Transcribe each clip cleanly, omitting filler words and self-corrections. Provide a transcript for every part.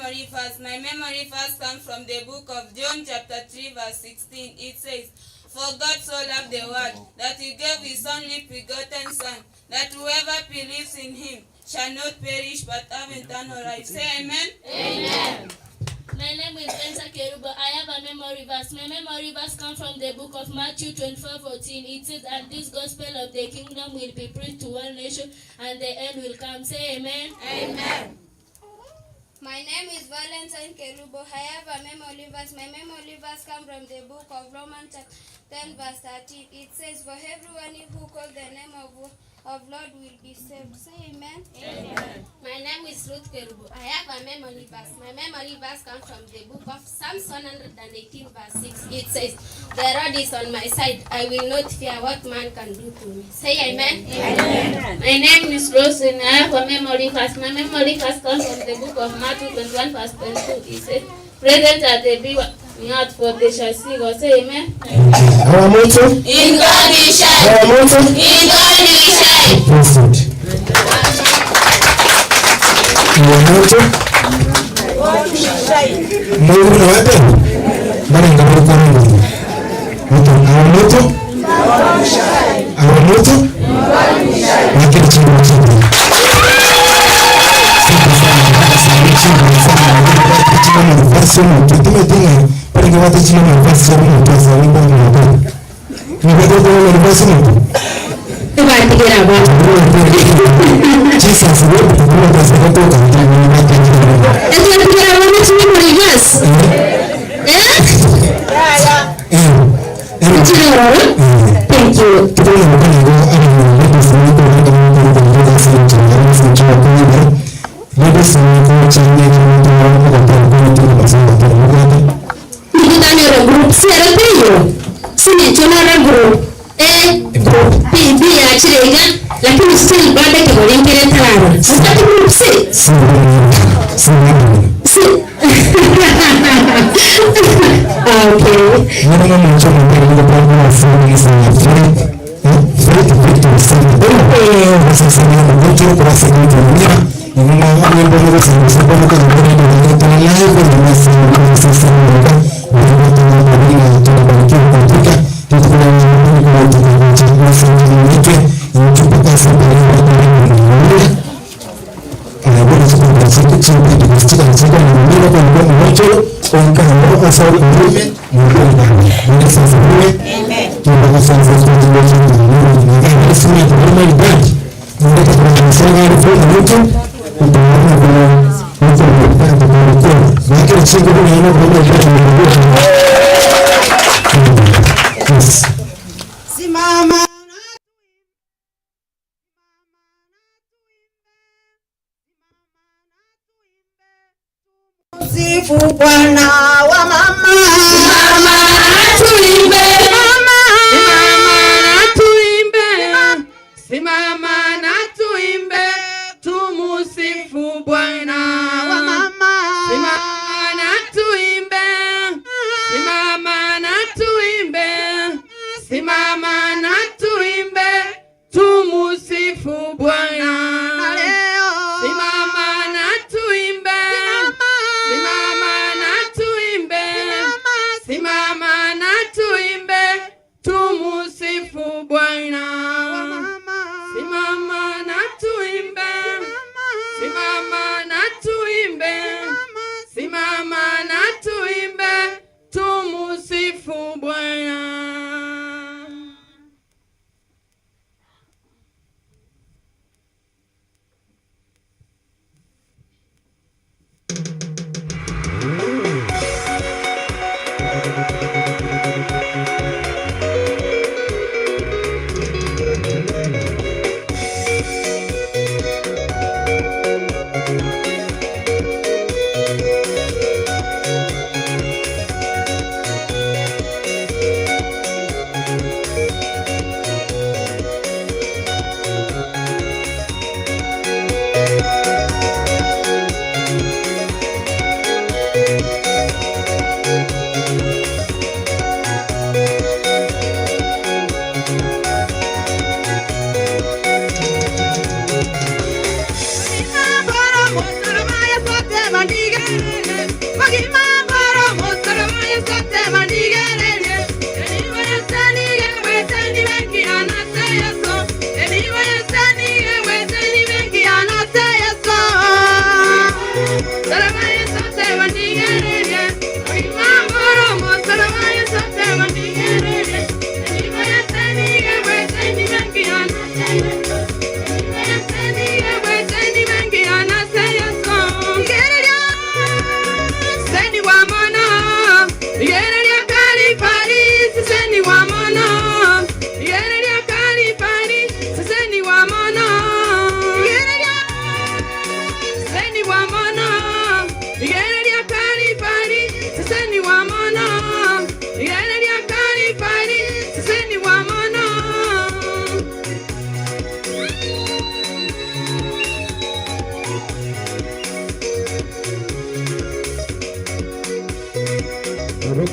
memory verse. My memory verse comes from the book of John chapter 3 verse 16. It says, For God so loved the world that he gave his only begotten son, that whoever believes in him shall not perish but have eternal life. Say amen. Amen. My name is Spencer Kerubo. I have a memory verse. My memory verse comes from the book of Matthew 24 14. It says, And this gospel of the kingdom will be preached to all nations, and the end will come. Say amen. Amen. My name is Valentine Kerubo. I have a memory verse. My memory verse comes from the book of Romans chapter 10 verse 13. It says, For everyone who calls the name of, of Lord will be saved. Say amen. Amen. My name is Ruth Kerubo. I have a memory verse. My memory verse comes from the book of Psalms 118 verse 6. It says, The Lord is on my side. I will not fear what man can do to me. Say amen. Amen. My name is Roslyn. I have a memory verse. My memory verse comes from the book of Matthew 21 verse 22. It says, Present are the be out for they shall see God. Say amen. Our motto? In God we shine. Our motto? In God we shine. Proceed. Our motto? Mungu ni wapi? Bana ngaburi kwa Mungu. Mtu our motto? Our motto? Lakini chini chini. Thank you. Mikutano ero group C ero teiyo sinencho nore group A group B B yachire iga lakini still bado ekegori nkere ntararora motati group C C okay. Simama Sifu Bwana wa mama. Mama tuimbe. Simama na tuimbe, simama na tuimbe, tumusifu Bwana wa mama. Simama na tuimbe, simama na tuimbe, simama na tuimbe, tumusifu Bwana. Na leo. Simama na tuimbe, simama na tuimbe, simama na tuimbe, tumusifu Bwana. Simama na tuimbe, simama na tuimbe, simama na tuimbe, tumusifu Bwana.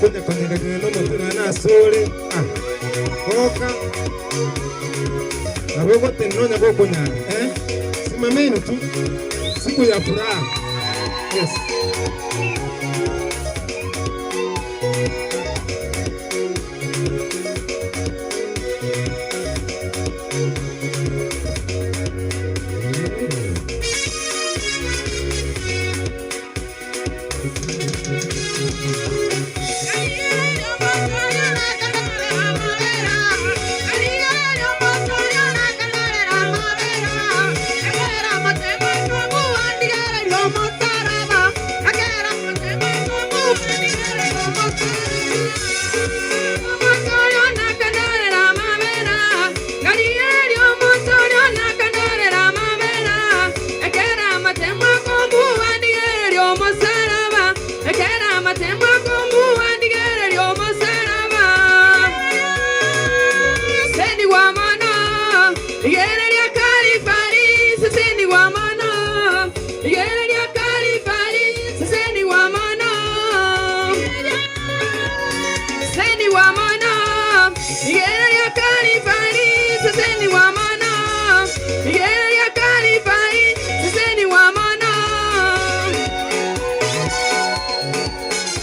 Tokonya konyeganyega nomotwe nonya nasore. Ah, goka. Nabo ogotenena onya gokonyara. Eh? Simameni tu. Siku ya furaha. Yes.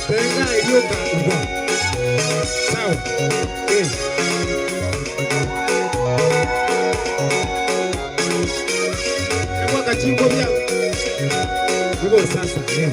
Tenga erioka igwa. Sawa. Eh. Ebwa kachingo bia. Igo sasa. Eh.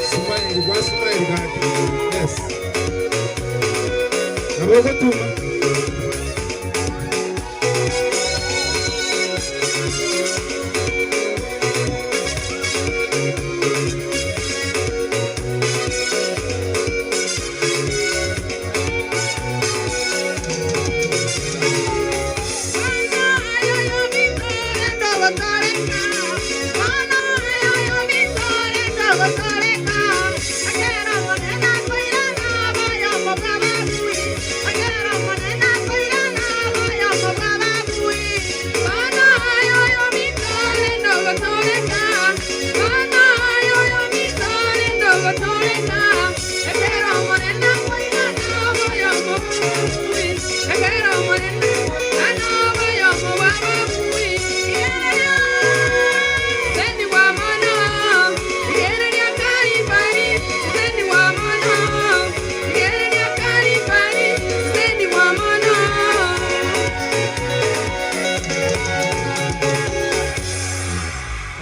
Smile, gwa smile gaki. Yes. Nabo ogotuma.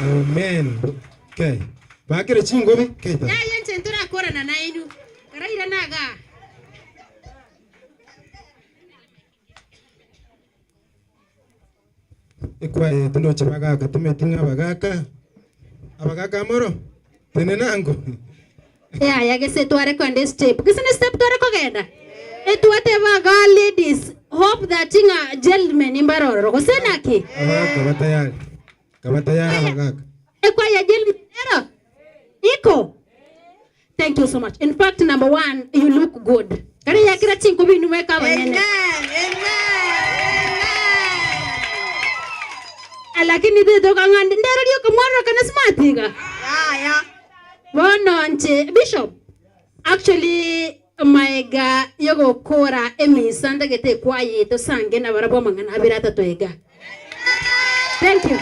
Amen. Okay. Bakire chingobi keita. Yaya inche ntorakorana nainwe, karairane igaa. Ekwaya tindoche bagaka timeti ng'a abagaka abagaka amoro tenenango Yaya gese tware kwenda step. Gese ne step tware kogenda. Etwateba iga ladies hope that ng'a gentlemen imbarororo gose naki? Abagaka batayari kabatayari abagaka. Ekwaya gentlemen ero iko. Thank you so much. In fact, number one, you look good. Kare yakira chinko binu weka abanyene. Lakini thithoka ng'andi ndero rioka mwarora kana smart iga. Bono nche Bishop actually maega yogokora emisa ndagete ekwaya tosange na barabwo amang'ana abere atato iga. Thank you.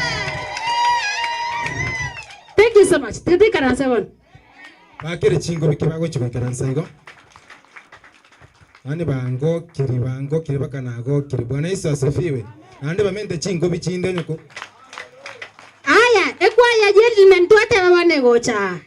Thank Thank you so much. Tiga toikaranse bono. Bakere chingobi ki bagochia goikaransa igo? Yaani bangokiri bangokiri mpaka nagokire. Bwana Yesu asifiwe. Naende bamente chingobi chinde onye ko. Aya, ekwaya ya gentlemen twateba bono egocha aa.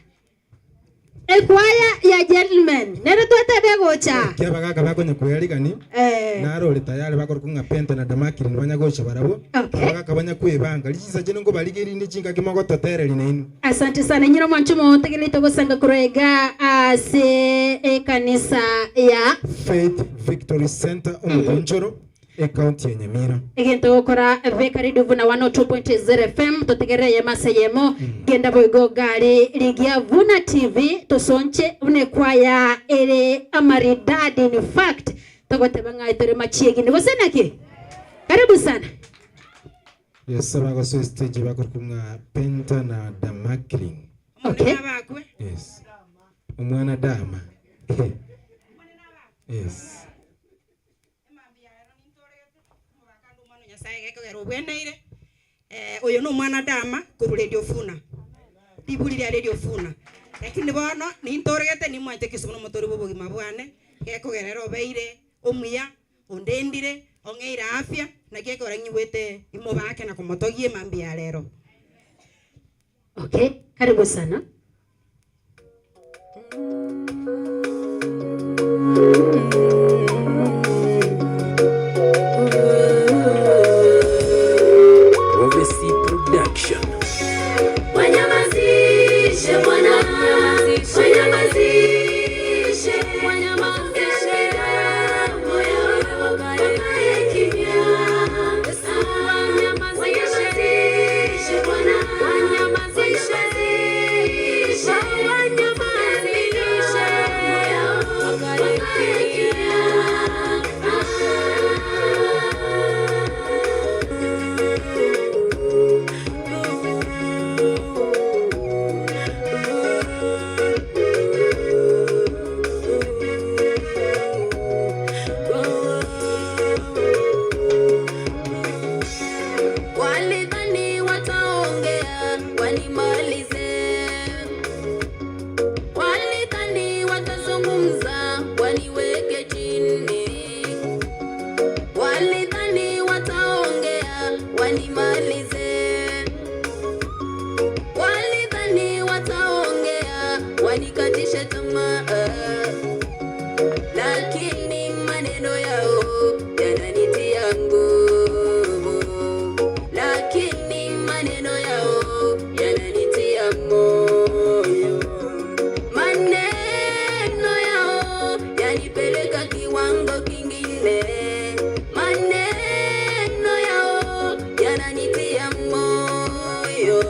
Ekwaya ya gentlemen nere twateba egocha aa. Ekia abagaka bakonya kwearigani, Eh. naro ore tayari bakorokwa ng'a Penta na Damakiri nibanya gocha barabwo. Okay. Abagaka banya kwebanga, richisa chino nkobarigia erinde chingaki mogototereria nainwe. Asante sana inyure omwancho omotegereri togosanga korwa iga ase ekanisa ya. Faith Victory Centre Omogonchoro, Ecounty ya Nyamira. Egento ogokora beka radio buna 102.0 FM totegerere eyemo ase eyemo genda boigo gari rigia Vuna TV tosonche buna ekwaya ere amaridadi in fact togoteba ng'a tore machiegini gose naki? Karibu sana. Yes, abagosoa estage bakorokwa ng'a Penta na Damakrin. Okay. Yes. Omwana Dama. Yes. Emambia ero nintoregete, omogaka ande Omwana o Nyasae gekogera obweneire. Oyo nomwana Dama korwa Radio Funa, riburi ria Radio Funa. Lakini bono nintoregete nimwanche Kristo buna omotoori bw'obogima bwane, gekogera ere obeire omuya, ondendire, ong'eire afya, naki ekogera ng'igwete imobake na komotogia emambia ya rero. Okay, karibu sana. Obesi Production. Wanyamazishe Bwana, wanyamazishe, wanyamazishe moyo wakae kimya. Wanyamazishe Bwana, wanyamazishe, wanyamazishe moyo wakae kimya. Walidhani wataongea wanimalize, walidhani watazungumza waniweke chini, walidhani wataongea wanimalize, walidhani wataongea wanikatishe tamaa, lakini maneno yao yananitia nguvu, lakini maneno yao yananitia moyo, maneno yao yanipeleka kiwango kingine, maneno yao yananitia moyo,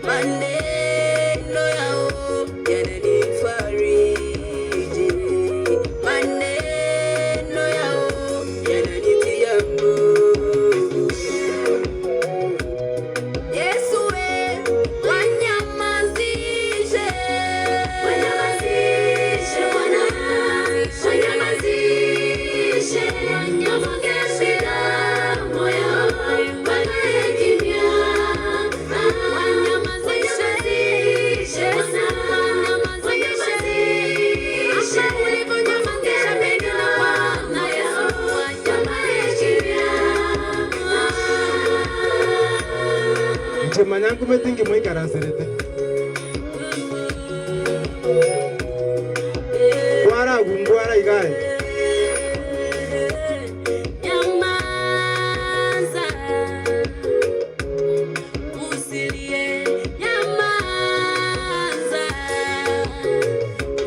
maneno yao yananifariji, maneno yao yananitia nguvu. Yesu we, wanyamazishe, wanyamazishe Bwana, wanyamazishe, wanyamazishe moyo wakae kimya, wanyamazishe Bwana, wanyamazishe, ulivyonyamazisha Petro na Bwana Yesu, wanyamaze kimya. Inche manya nkumete inki moikaranserete. Ngwara agwo ngwara iga aye. Nyamaza, usilie, nyamaza,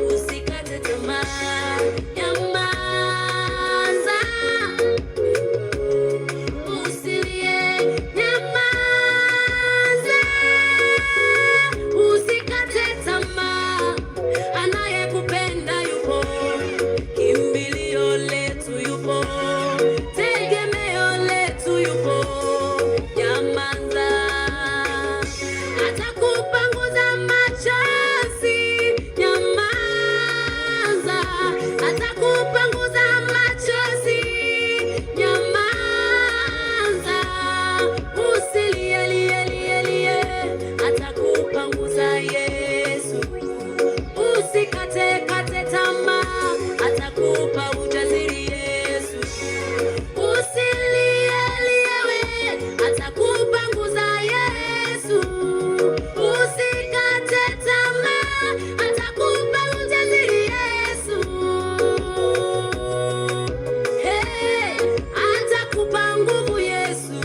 usikate tamaa, nyamaza, usilie, nyamaza, usikate tamaa, anayekupenda yupo, kimbilia Atakupa ujasiri Yesu. Usilialie we, atakupa nguvu Yesu. Usikate tamaa, atakupa ujasiri Yesu. Hey, atakupa nguvu Yesu.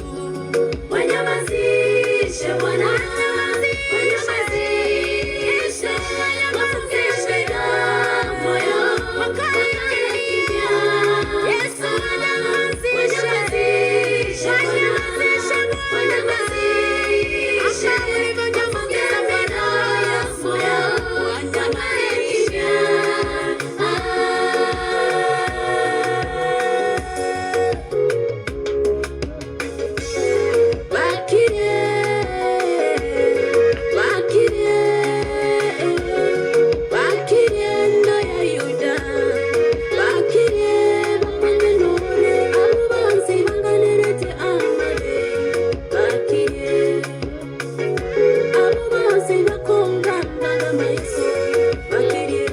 Wanyamazishe Bwana, wanyamazishe, wanyamazishe moyo, wakae kimya. Yesu wanyamazishe, wanyamazishe, wanyamazishe, wanyamazishe moyo, wakae kimya. Bakire, bakire, bakire ndo ya Yuda, bakire bamanenure abo banzi banganerete amabe, bakire abo banzi bakongana maiso, bakire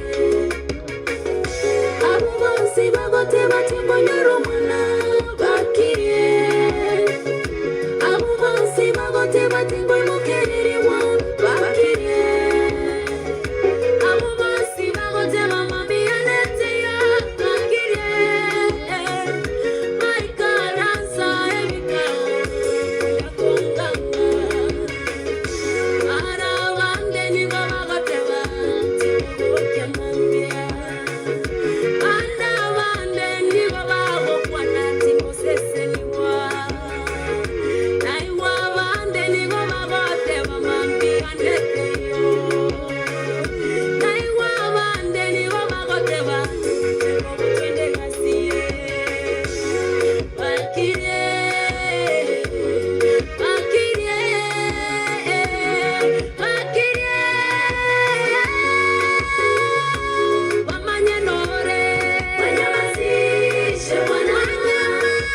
abo bonsi bagote batingonyera omwana, bakire abo bonsi bagote batingwemukereriwa, bakire abo bonsi bagote bamamianeteya, bakire maikaransa ebikao yakonganga arabande nigo bagoteba timogokia Banda bande nigo bagokwana timoseseniwa naiwa bande nigo bagoteba mambianeteyo naiwa bande nigo bagoteba twende gasiye bakire bakire bakire bamanyenore wanyamazishe Bwana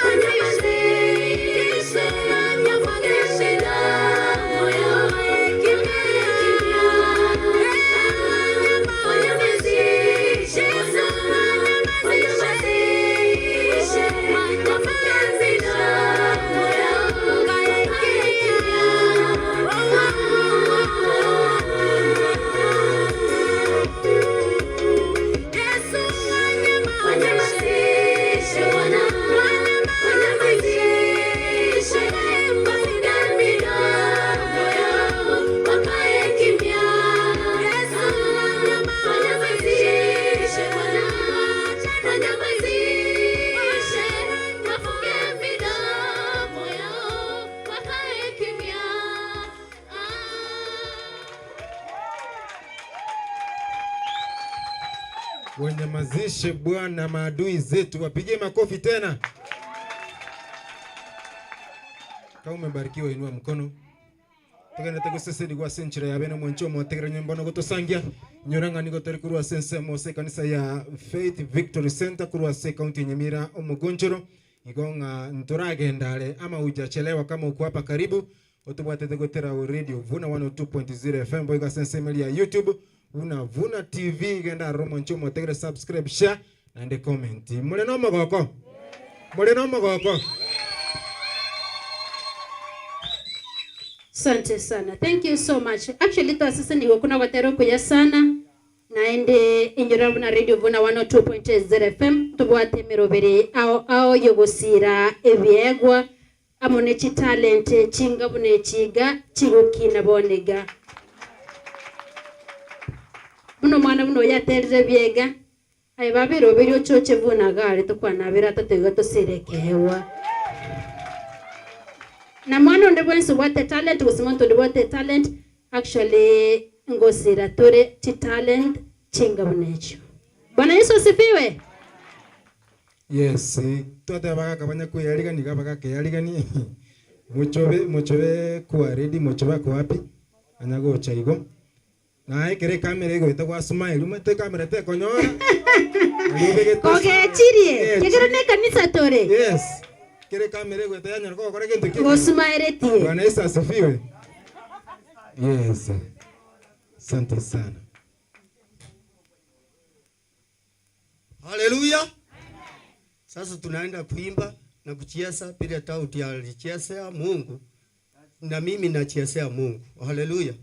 wanyamazishe wanyamazishe moyo kimya kimya wanyamazishe wanyamazishe wanyamazishe moyo Yesu wanyamazishe Bwana wanyamazishe midomo yao wakae kimya. Yesu wanyamazishe Bwana wanyamazishe wafunge midomo yao wakae kimya. Wanyamazishe Bwana maadui zetu, wapigie makofi tena. Kama umebarikiwa inua mkono. Tugende guseseri gwa senchira ya bene mwancho motegera nyimbo no gotosangia nyoranga nigo tori kurwa sense mose kanisa ya Faith Victory Center kurwa se county ya Nyamira omugonchoro igonga nturagenda ama hujachelewa kama uko hapa karibu utubwatete gotera radio Vuna 102.0 FM boiga sense meli ya YouTube Vuna Vuna TV genda romo ncho motegera subscribe share and comment mule no mogoko mule no mogoko Asante sana. Thank you so much. Actually twasese nigo kuna watero kuya sana naende inyura buna radio vuna 102.0 FM tubwate mirobere ao ao yogosira ebiegwa amo ne chitalente chinga bune chiga chigokina bonega buno mwana buno yaterire biega aye babirobere ochoche buna gari tukwanabira tatega tosirekewa na mwana onde bwensi obwate talent gose monto onde bwate talent actually ngosira tore chitalent chinga buna echio. Bwana Yesu asifiwe. Yes, twateba bagaka banya kweyarigani iga bagakeyarigani mochobe mochobe kuwa ready mochobe ako wapi anya gocha igo naye ekere ekamera egoeta gwa smile omanyete ekamera tekonyora naria obegete Kogechirie kegere ne kanisa tore yes kere ekamera egoeta yanyora kogokora egento ki Gosumaeretie. Bwana Yesu asifiwe. Yes. Asante sana. Haleluya! Sasa tunaenda kuimba na kucheza vile Daudi alichezea Mungu na mimi nachezea Mungu. Haleluya!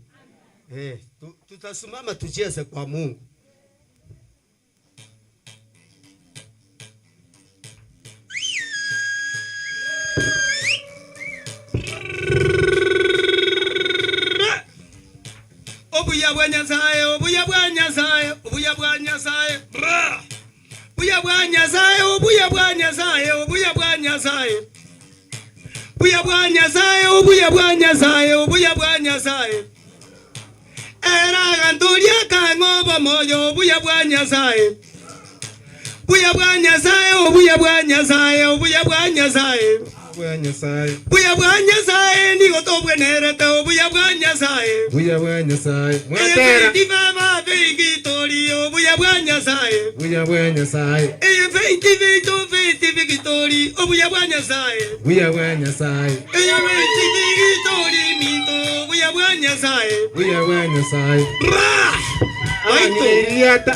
Eh, tutasimama tucheze kwa Mungu. Obuya bwa Nyasaye, obuya bwa Nyasaye, obuya bwa Nyasaye. Bra! Buya bwa Nyasaye, obuya bwa Nyasaye, obuya bwa Nyasaye. Buya bwa Nyasaye, obuya bwa Nyasaye, obuya bwa Nyasaye. Ere agantoria akang'a obomoyo, obuya bwa Nyasaye. Buya bwa Nyasaye, obuya bwa Nyasaye, obuya bwa Nyasaye. Bwa Nyasaye. Buya bwa Nyasaye nigo tobwenerete, obuya bwa Nyasaye. Buya bwa Nyasaye. Mwatera. Eye baba Victory, obuya bwa Nyasaye. Buya bwa Nyasaye. Eye Faith Victor Faith Victory, obuya bwa Nyasaye. Buya bwa Nyasaye. Eye Faith Victory minto, obuya bwa Nyasaye. Buya bwa Nyasaye. Ra! Baito. Iriata.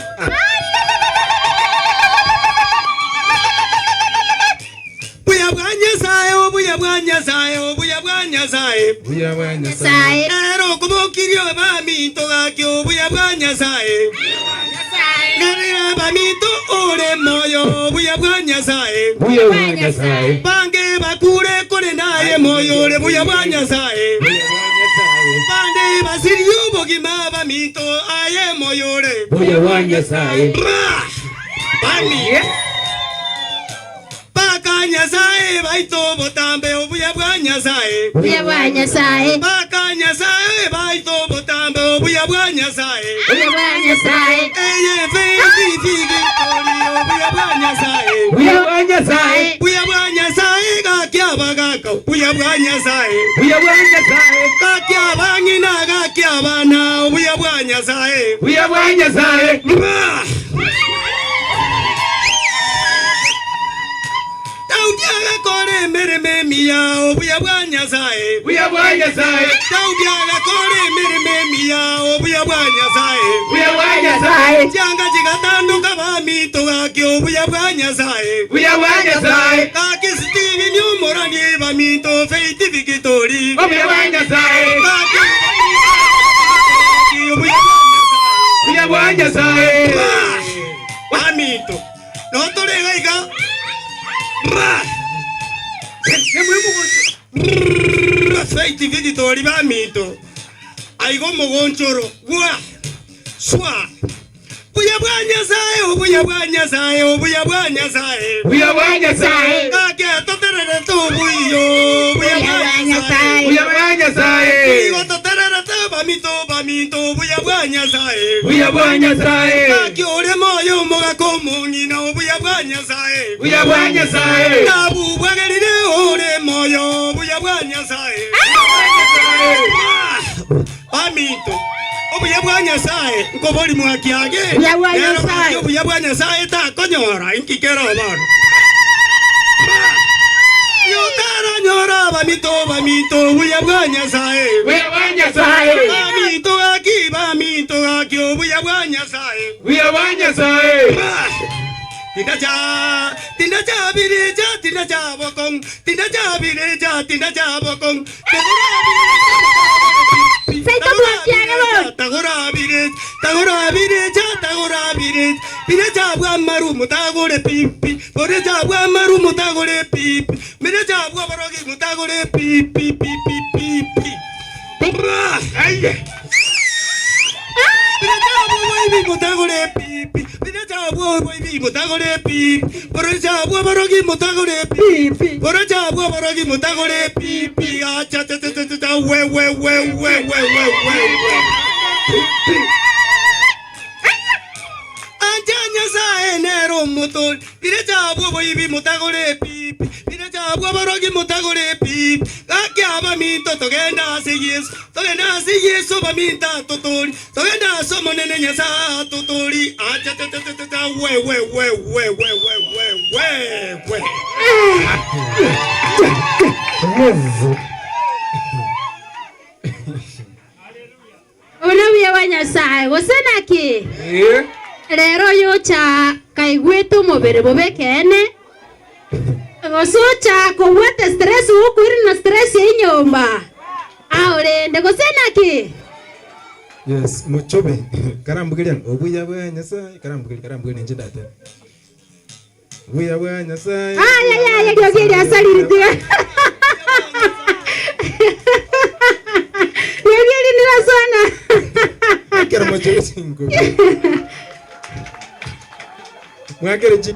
Buya bwa Nyasaye, obuya bwa Nyasaye, obuya bwa Nyasaye. Buya bwa Nyasaye. Ero okobokirie baminto gaki obuya bwa Nyasaye. Ngarera baminto ore moyo obuya bwa Nyasaye. Buya bwa Nyasaye. Bange bakure kore naye moyo ore buya bwa Nyasaye. Bande basirie obogima baminto aye moyo ore. Buya bwa Nyasaye. Ra! Bami. Baka Nyasaye baito botambe obuya bwa Nyasaye. Buya bwa Nyasaye. Baka Nyasaye baito botambe obuya bwa Nyasaye. Buya bwa Nyasaye. Eye fiti fiti tori obuya bwa Nyasaye. Buya bwa Nyasaye. Buya bwa Nyasaye gakia bagaka buya bwa Nyasaye. Buya bwa Nyasaye. Gakia bang'ina gakia bana obuya bwa Nyasaye. Buya bwa Nyasaye. Ra! Daudi agakora emeremo emiya obuya bwa Nyasaye. Buya bwa Nyasaye. Daudi agakora emeremo emiya obuya bwa Nyasaye. Buya bwa Nyasaye. Chianga chigatanduka baminto gaki obuya bwa Nyasaye. Buya bwa Nyasaye. Gaki Stephen omorani baminto Faith Victory. Obuya bwa Nyasaye. Gaki obuya Buya bwa Nyasaye. baminto notorega iga ra Faith Victory baminto aigo omogonchoro gwa swa buya bwa Nyasaye obuya bwa Nyasaye obuya bwa Nyasaye Buya bwa Nyasaye. gake totererete obuyo buya bwa Nyasaye Buya bwa Nyasaye. igo totererete baminto baminto obuya bwa Nyasaye Buya bwa Nyasaye. gake ore moyo omogaka omong'ina obuya bwa Nyasaye Buya bwa Nyasaye. nabubwagerire ore moyo obuya bwa Nyasaye baminto obuya bwa Nyasaye nkobori mwakiage Buya bwa Rero Nyasaye. gaki obuya bwa Nyasaye takonyora inkikero bono yotaranyora baminto baminto obuya bwa Nyasaye Buya bwa Nyasaye. baminto gaki baminto gaki obuya bwa Nyasaye Buya bwa Nyasaye. Tinda cha, tinda cha bireja, tinda cha bokong, tinda cha bireja, tinda cha bokong. Tagora birej, tagora bireja, tagora birej. Bireja bwa maru mutagore pipi, boreja bwa maru mutagore pipi. Bireja bwa barogi mutagore pipi pipi pipi. Bra! Aye. Bireja mutagore pipi, bireja bwa boibi mutagore pipi, boreja bwa barogi mutagore pipi, boreja bwa barogi mutagore pipi. Acha cha cha cha cha we we we we we we we we. Anja Nyasaye nero mutori, bireja bwa boibi mutagore pipi, bireja bwa barogi mutagore pipi. Gaki abaminto togenda ase Yesu, togenda ase Yesu baminta totori, togenda ase omonene Nyasaye totori. Acha cha cha cha cha we we we we we we we we we. Obuya bwa Nyasaye gose naki Eh. rero yocha Kaigwete omobere bobe ekeene, gose ocha kobwata stress gokoirana na stress ya enyomba, ao rende gose naki? Yes, mochobe karambugeria ng'a obuya bwa Nyasaye karambugeria karambugeria ninche ndatebe. Obuya bwa Nyasaye. Aya yaya riogi eria asariri tiga. Riogi eri niraswana. Ekero mochobe chinkobi. Mwakere chi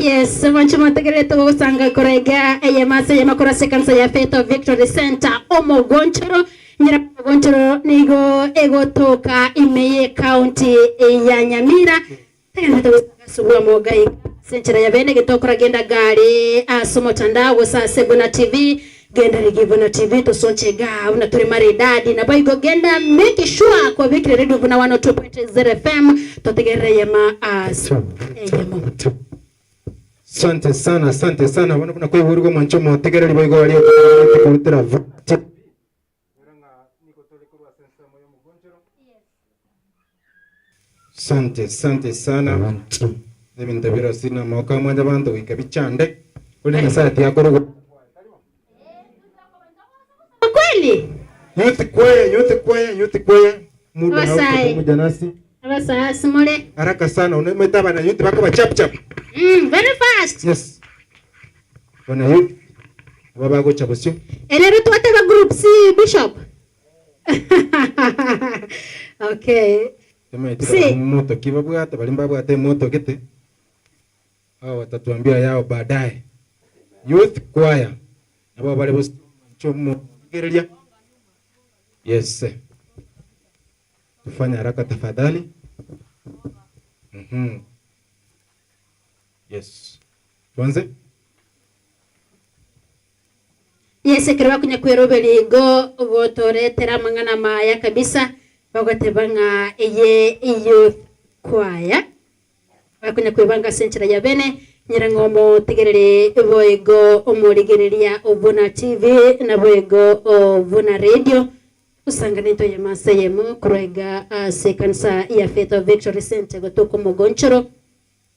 Yes, mwanche mwategererete gogosanga korega eyemo ase eyemo korwa ase ekanisa ya Faith of Victory Center omogonchoro nyira omogonchoro nigo egotoka ime ye county ya Nyamira tegererete gosanga ase obwamo iga ase enchera ya bene getokora genda gari ase omotandao gose ase Buna TV Genda rigia Buna TV tosonche igaa buna tore maridadi naboigo genda make sure kwabekire radio Buna 102.0 FM totegerere eyemo ase eyemo. Asante sana, asante sana. Bono buna kwaigurigwe omwancho omotegereri boigo oria ototegererete korutera VTV. Asante, asante sana. Ebinto birosi na amaboko a mwanyabanto goika bichande, korende Nyasaye tiakora ogo- Kweli? Youth choir, youth choir, youth choir. Muda hauko Abasae. pamoja nasi. Abasae ase more. Haraka sana unaimeta abana youth bakoba chap chap. Very fast. Yes. Bana youth aba bagocha bosio. Erero twateba group C bishop. Okay. Tamaeti Si. barabwo moto ki babwate, baria mbabwate emoto gete, hao watatuambia yao baadaye. Youth choir nabo bare bosio inche omogereria. Yes. Tufanye haraka tafadhali. Yes. Tuanze? Yes, ekero bakonya kweroberia igo gotoretera amang'ana amaya kabisa, bagoteba ng'a eye youth choir bakonya kwebanga ase enchera ya bene, nyera ng'a omotegereri boigo omorigereria o Buna TV naboigo o Buna Radio, Gosangana into eyemo ase eyemo korwa iga ase ekanisa ya Faith of Victory Centre gotoka omogonchoro.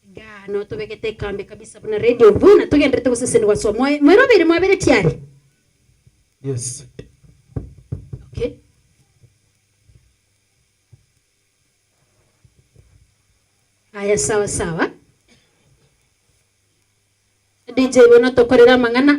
Igaa noo tobegete ekambi kabisa buna Radio Vuna togenderete gosesenigwa ase omoyo. Mwerobeire mwabere tiari? Yes. Okay. Aya sawa sawa. DJ bono tokorere amang'ana.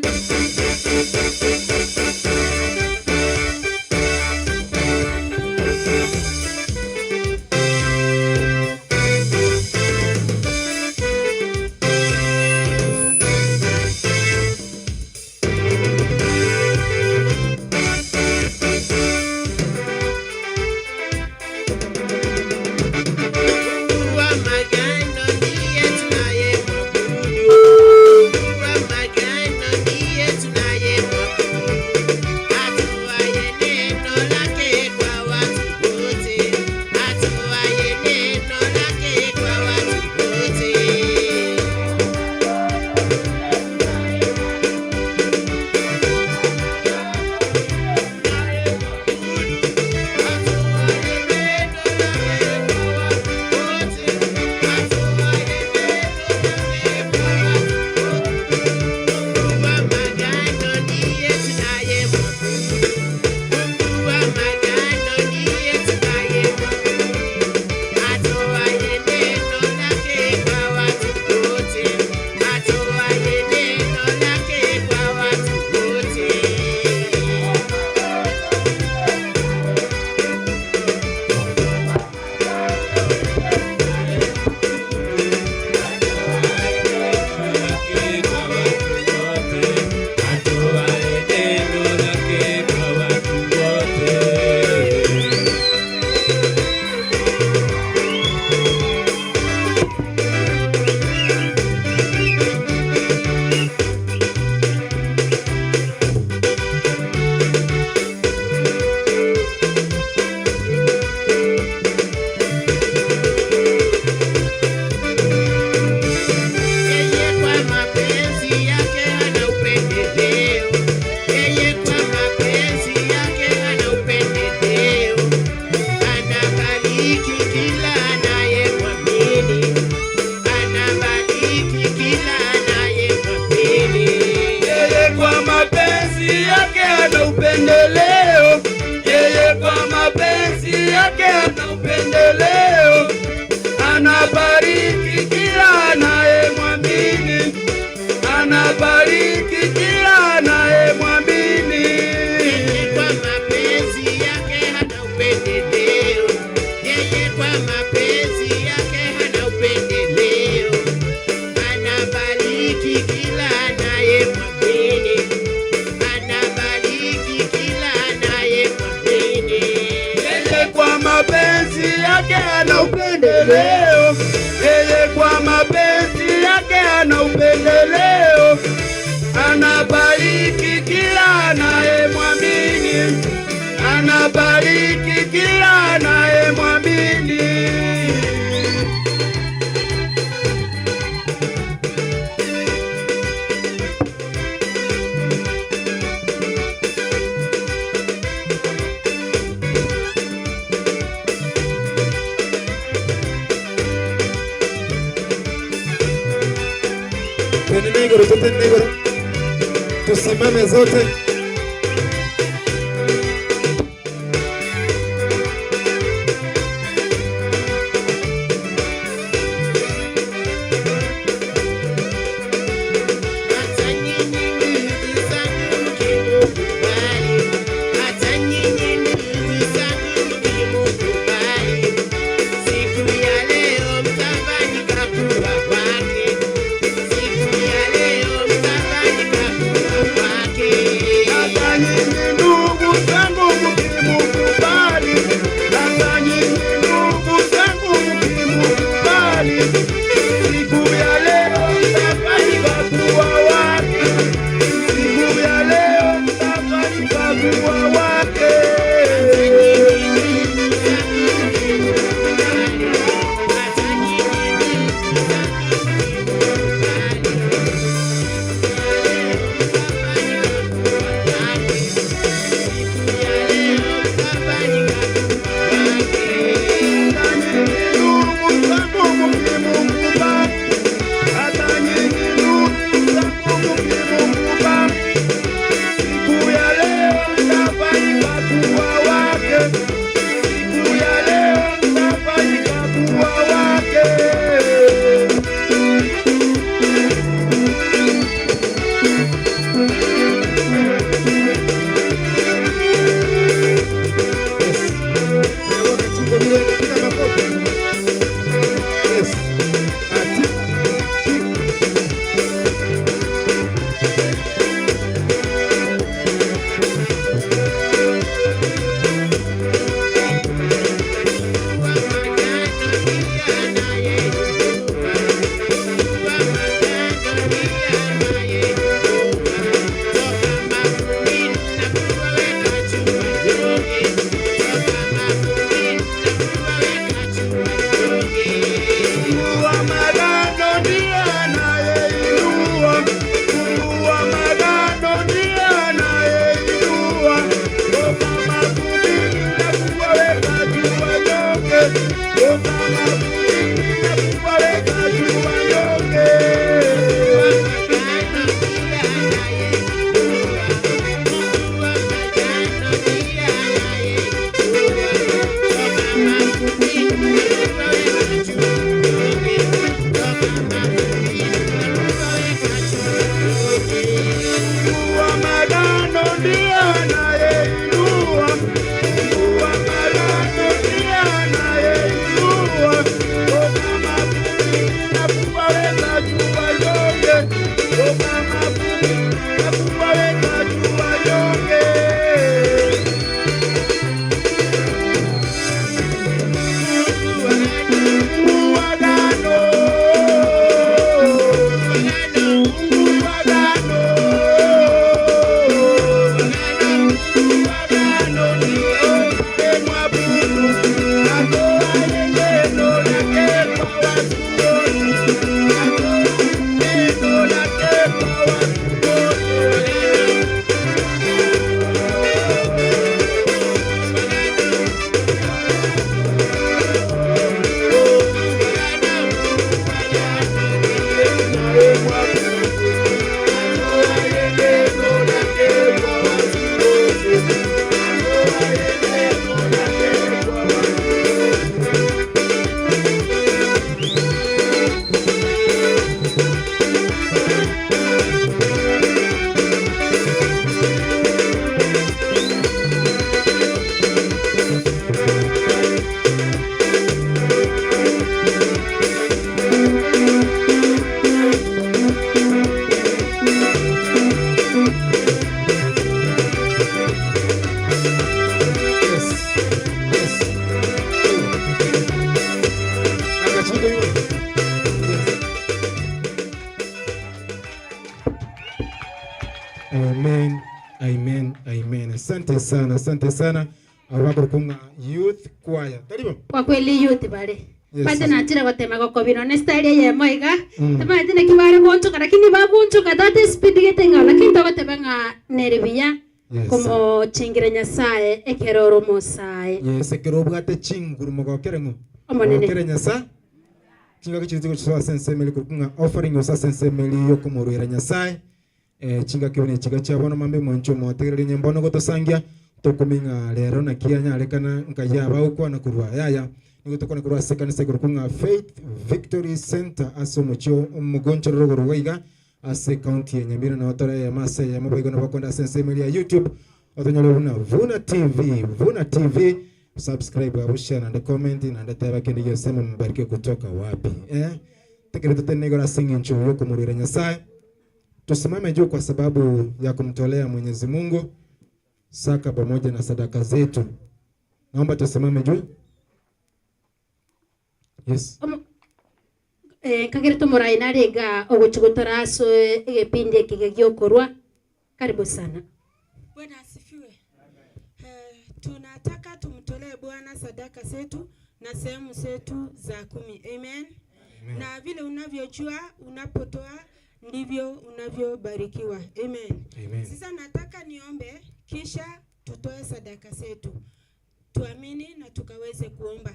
na upendeleo, anabariki kila anayemwamini, anabariki kila anayemwamini. Tuendelee igoro, tuendelee igoro, tusimame zote. Amen, amen, amen. Asante sana, asante sana. Abo bakorokwa ng'a youth choir. Tari bo? Kwa kweli youth bare. Yes. Bande nachire gotema gokobina one style eyemo iga. Mm. Timanyeti naki bare goonchoka lakini bagoonchoka that speed gete ng'a lakini togoteba ng'a nere buya Yes. komochengera Nyasaye ekero ore omosae. Yes, ekero obwate chinguru mogokere ng'o? Omonene. Mogokere Nyasaye. Chingaki chiria chigochisoa ase ensemo eria korokwa ng'a offering gose ase ensemo eria yokomoruera Nyasaye. Eh, chingaki buna echiga chia bono mambia omonche omotegereri onye mbono gotosangia tokumia ng'a rero naki yanyarekana nkai aba okwana korwa yaya nigo tokwana korwa ase ekanisa ekorokwa ng'a Faith Victory Center ase omochie omogonchororo igoro iga ase ecounty ya Nyamira nao tore eyemo ase eyemo boigo nabo okonda ase ensemo eria ya YouTube otonyore buna Vuna TV Vuna TV subscribe abwo share naende comment naende teba kende gionsi mubarikiwe kutoka wapi eh tekere totenene igoro ase eng'encho yokomorwera Nyasaye Tusimame juu kwa sababu ya kumtolea Mwenyezi Mungu saka pamoja na sadaka zetu. Naomba tusimame juu. Yes. Eh, nkagere tomorai nare iga ogochi gotora ase egepindi eke giokorwa. Karibu sana. Bwana asifiwe. Eh, tunataka tumtolee Bwana sadaka zetu na sehemu zetu za kumi. Amen. Amen. Na vile unavyojua unapotoa ndivyo unavyobarikiwa. Amen. Amen. Sasa nataka niombe kisha tutoe sadaka zetu. Tuamini na tukaweze kuomba.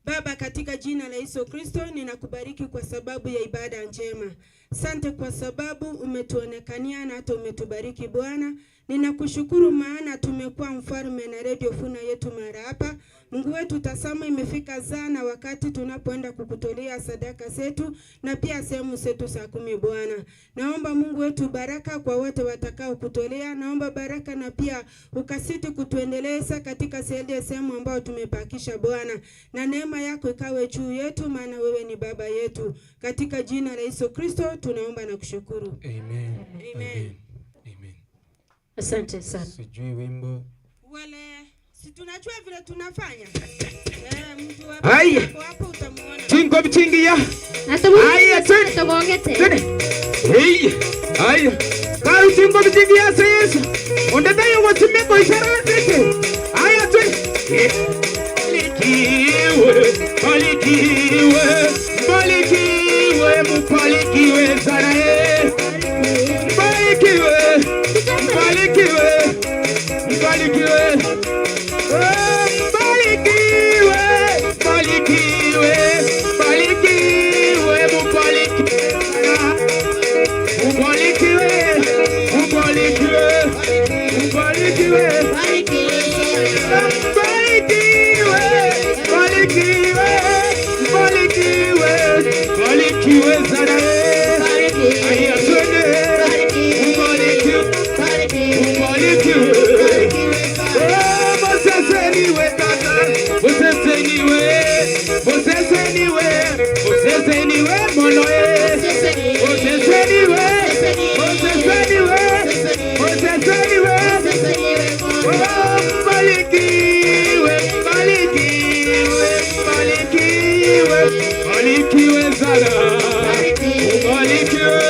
Baba, katika jina la Yesu Kristo ninakubariki kwa sababu ya ibada njema. Sante kwa sababu umetuonekania na hata umetubariki Bwana. Ninakushukuru maana tumekuwa mfalme na redio Funa yetu mara hapa. Mungu wetu, tazama imefika sana wakati tunapoenda kukutolea sadaka zetu na pia sehemu zetu za kumi Bwana. Naomba Mungu wetu baraka kwa wote watakao kutolea. Naomba baraka na pia ukasiti kutuendeleza katika zile sehemu ambayo tumepakisha Bwana, na neema yako ikawe juu yetu, maana wewe ni baba yetu. Katika jina la Yesu Kristo tunaomba na kushukuru. Amen. Amen. Amen. Asante sana. Sijui wimbo. Wale si tunajua vile tunafanya. Eh, mtu wa Haya. hapo hapo utamuona. Chingo bichingiya. Haya, twende. Togongete. Twende. Hey, haya. Karu chingo bichingiya sasa. Ondetayo wasimeko ishara tete. Haya twende. Barikiwe, barikiwe, barikiwe, mubarikiwe sana eh. Barikiwe, barikiwe, barikiwe. Eh, Barikiwe, barikiwe, barikiwe, mubarikiwe sana. Mubarikiwe, mubarikiwe, mubarikiwe. Barikiwe, barikiwe, barikiwe, barikiwe sana eh. Haya twende. Mubarikiwe, mubarikiwe. Oh, Moseseniwe tata, Moseseniwe, Moseseniwe, Moseseniwe mono eh. Moseseniwe, Moseseniwe, Moseseniwe. Oh, mbarikiwe, mbarikiwe, mbarikiwe, mbarikiwe sana. Mbarikiwe,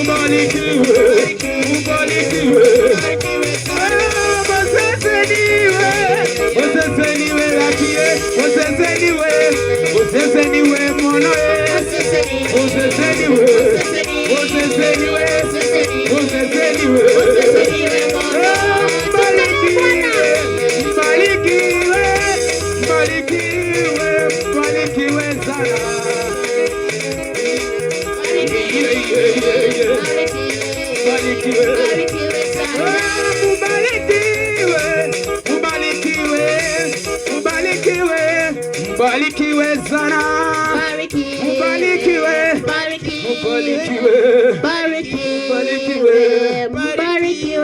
mbarikiwe, mbarikiwe. Ah, Moseseniwe, Moseseniwe lakie, Moseseniwe, Moseseniwe mono eh. Moseseniwe, Moseseniwe, Moseseniwe. Ah, mbarikiwe, mbarikiwe, mbarikiwe, mbarikiwe sana. Yeah, yeah, yeah, yeah. Mbarikiwe. Ah, mubarikiwe, mubarikiwe, mubarikiwe, mubarikiwe sana. Mubarikiwe, mubarikiwe, mubarikiwe. Mbarikiwe.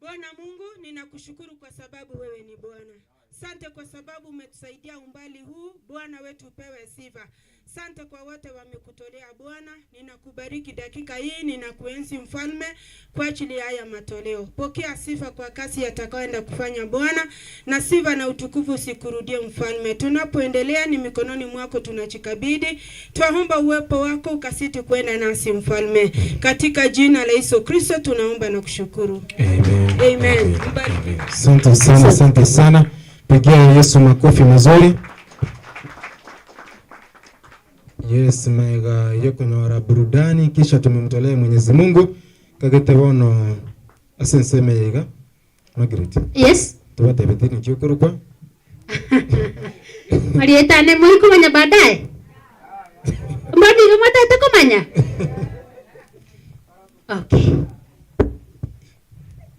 Bwana Mungu, ninakushukuru kwa sababu wewe ni Bwana. Sante kwa sababu umetusaidia umbali huu. Bwana wetu upewe sifa. Sante kwa wote wamekutolea Bwana, ninakubariki dakika hii, ninakuenzi mfalme kwa ajili ya haya matoleo. Pokea sifa kwa kazi yatakayoenda kufanya Bwana, na sifa na utukufu usikurudie mfalme. Tunapoendelea ni mikononi mwako tunajikabidhi, twaomba uwepo wako ukasiti kwenda nasi mfalme, katika jina la Yesu Kristo tunaomba na kushukuru. Amen. Amen. Asante sana, asante sana. Pigia Yesu makofi mazuri. Yes, maiga yekonyora burudani kisha tumemtolea Mwenyezi Mungu kagete bono asenseme yiga Margaret. Yes. Tubatebete ni kyokorokwa. Marietane muri kumanya baadaye. Mbona mwatete kumanya? Okay.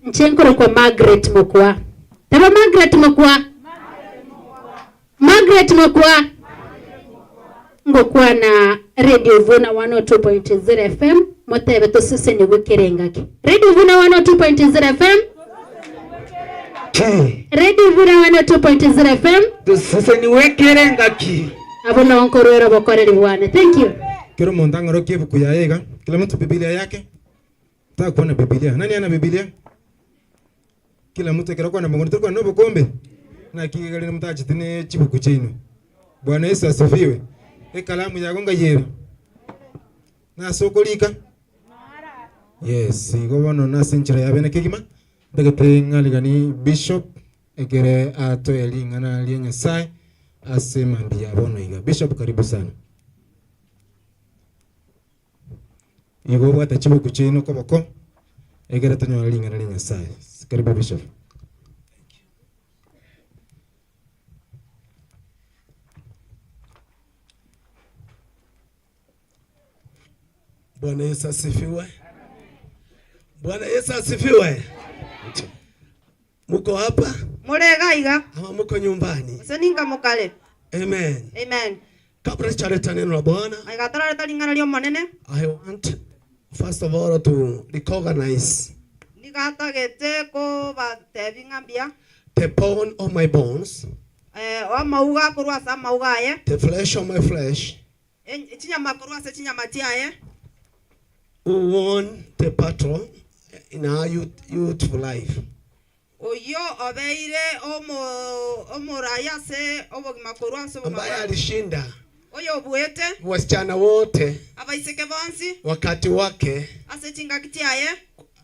Nchenkoro kwa Margaret Mokwa. Taba Margaret Mokwa. Margaret Mokwa. Ngokwana Radio Vuna 102.0 FM motebe toseseni gwikerengaki. Radio Vuna 102.0 FM. Radio Vuna 102.0 FM. Toseseni gwikerengaki. Abo nonkorwera bokoreri bwane. Thank you. Kila muntu ang'orokie ebuku yaye iga. Kila mtu Biblia yake. Nataka kuona Biblia. Nani ana Biblia? Kila mtu ekero kwana mongono tokwana nobokombe. Naki iga rende motachete ne chibuku chiaino. Bwana Yesu asifiwe. Ekalamu yago ngayere. Nase okorika. Yes, igo bono nase enchera ya bene kegima. Ndagete ng'aligani Bishop ekere atoe ring'ana ria Nyasaye ase mambia bono iga. Bishop karibu sana. Igo obwate chibuku chiaino koboko ekere tonyore ring'ana ria Nyasaye. Karibu Bishop. Bwana Yesu asifiwe. Bwana Yesu asifiwe. Muko hapa Murega iga ama muko nyumbani? Ase ninga mukare. Amen. Amen. Kabla sichaleta neno la Bwana, Aiga tarareta ring'ana ria Omonene. I want first of all to recognize Nigatagete kobatebi ng'a mbuya. the bone of my bones, Eh, amauga korwa ase amauga aye. the flesh of my flesh, En- Chinyama korwa ase chinyama chiaye. who won the battle in our youth, youthful life. Oyo obeire omo omoraya ase obogima korwa ase obogima ambaye bwaye. alishinda Oyo obuete wasichana wote abaiseke bonsi wakati wake, ase chingaki chiaye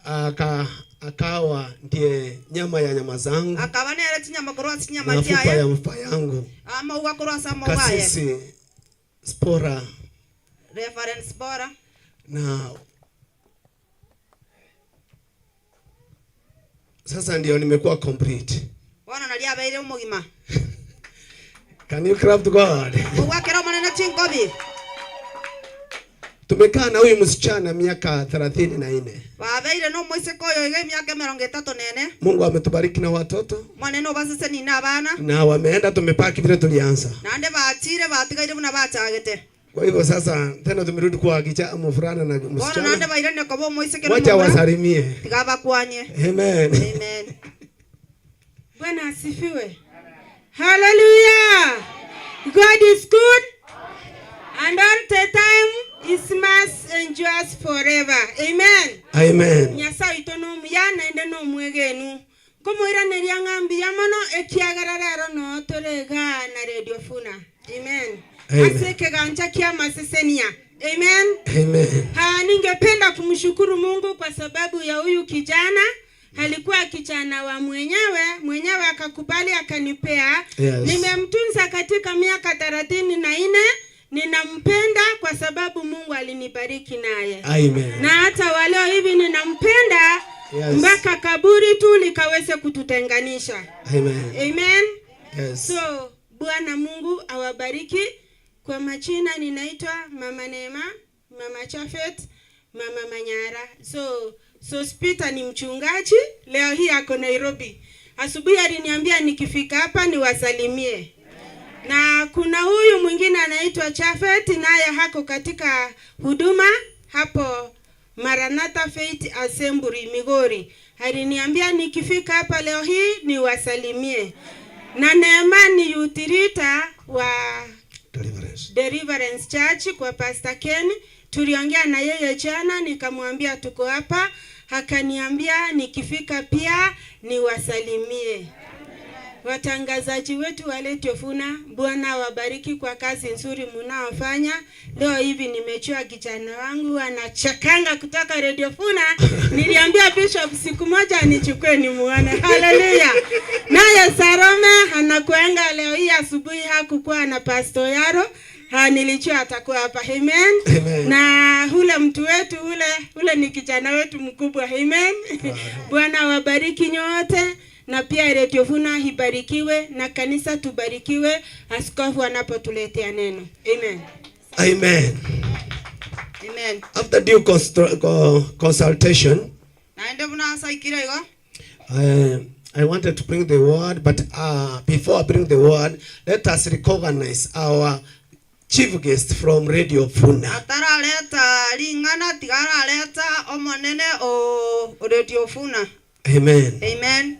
aka, akawa ndiye nyama ya nyama zangu akaba nere chinyama korwa ase chinyama na fupa chiaye ya mfupa yangu. amauga korwa ase amauga aye. Kasisi Spora Reference Bora na sasa ndio nimekuwa complete. bono nari abeire omogima Can you clap to God? ogwakera omonene chinkobi Tumekaa na huyu msichana miaka 34. babeire na omoiseke oyo iga emiaka emerongo etato nene Mungu ametubariki na watoto mwanene obaseseni na abana na wameenda, tumepaki vile tulianza. naende bachire batigaire buna bachagete Kwa hivyo sasa tena tumerudi kwa kicha mvulana na bono naende msichana, bairane koba omoiseke na wacha omomura wasalimie. tiga bakwanye Amen. amen Bwana asifiwe. Hallelujah. God is good and all the time his mercy endures forever. Amen. Amen. Nyasaye oito nomuya naende nomwegenu nkomoiraneria ng'a mbuya mono ekiagera rero noo tore igaa na Radio Funa. Amen. Amen. Ase ekegancha kia masesenia. Amen. Amen. Ha, ningependa kumshukuru Mungu kwa sababu ya huyu kijana. Alikuwa kijana wa mwenyewe, mwenyewe akakubali akanipea. Yes. Nimemtunza katika miaka 34. Ninampenda kwa sababu Mungu alinibariki naye. Amen. Na hata waleo hivi ninampenda Yes. mpaka kaburi tu likaweze kututenganisha. Amen. Amen. Yes. So Bwana Mungu awabariki. Kwa majina ninaitwa Mama Neema, Mama Chafet, Mama Manyara. So Sospita ni mchungaji, leo hii ako Nairobi. Asubuhi aliniambia nikifika hapa niwasalimie. Na kuna huyu mwingine anaitwa Chafet, naye hako katika huduma hapo Maranatha Faith Assembly Migori. Aliniambia nikifika hapa leo hii niwasalimie. Na Neema ni yutirita wa Deliverance. Deliverance Church kwa Pastor Ken. Tuliongea na yeye jana, nikamwambia tuko hapa, akaniambia nikifika pia niwasalimie. Watangazaji wetu wa Radio Funa, Bwana awabariki kwa kazi nzuri mnaofanya. Leo hivi nimejua kijana wangu anachekanga kutoka Radio Funa. Niliambia Bishop siku moja anichukue nimuone. Haleluya! Naye Salome anakuanga leo hii asubuhi hakukuwa na Pastor Yaro. Ha, nilijua atakuwa hapa. Amen. Amen. Na ule mtu wetu ule ule ni kijana wetu mkubwa. Amen. Bwana awabariki nyote na pia Radio Funa ibarikiwe na kanisa tubarikiwe, askofu anapotuletea neno. Amen. Amen. Amen. After due consultation, Naende buna asaikire igo. I wanted to bring the word, but before I bring the word, let us recognize our chief guest from Radio Funa. Atarareta ring'ana tigarareta omonene o Radio Funa. Amen. Amen.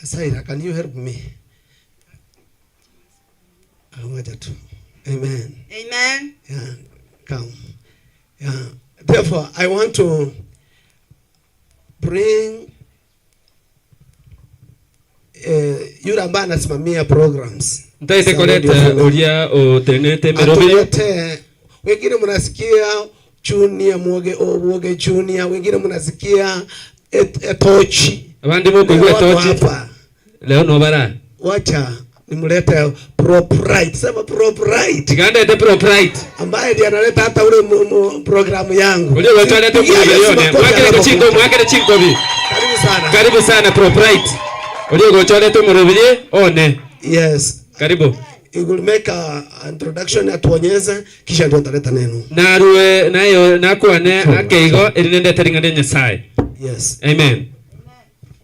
Saira, can you help me? I wanted to. Amen. Amen. Yeah, come. Yeah. Therefore, I want to bring yule ambaye anasimamia programs. Ntaite Za koleta Radio Funa. uria utenete mirobiri Atuletee. Wengine mnasikia Junior Mwoge Mwoge Junior, wengine mnasikia Etochi. Abandi mukuigua Leo wako Etochi. hapa. Leo no bara. Wacha nimlete Proprite. Sema Proprite. Tigandete Proprite. Ambaye ndiye analeta hata ule programu yangu. Ule wetu alete Pigia Yesu programu yone. makofi Mwakere anapokuja. chinko, mwakere chinko bi. Karibu sana. Karibu sana Proprite. Ule gocho murubiri one. Yes. Karibu. He will make a introduction atuonyeze kisha ndio ataleta neno. Naruwe nayo nakwane akeigo erinende ring'ana Nyasaye. Yes. Amen.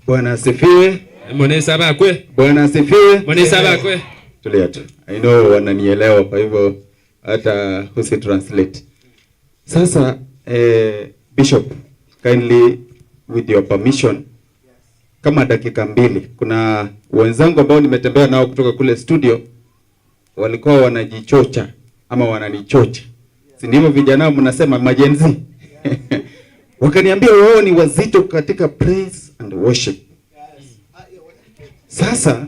Bwana asifiwe. Mwana bakwe. Bwana asifiwe. Mwana bakwe. Tulia tu. I know wananielewa kwa hivyo hata husi translate. Sasa Bishop, kindly with your permission, kama dakika mbili, kuna wenzangu ambao nimetembea nao kutoka kule studio walikuwa wanajichocha ama wananichocha, si ndivyo vijana mnasema majenzi? Wakaniambia wao ni wazito katika praise and worship. Sasa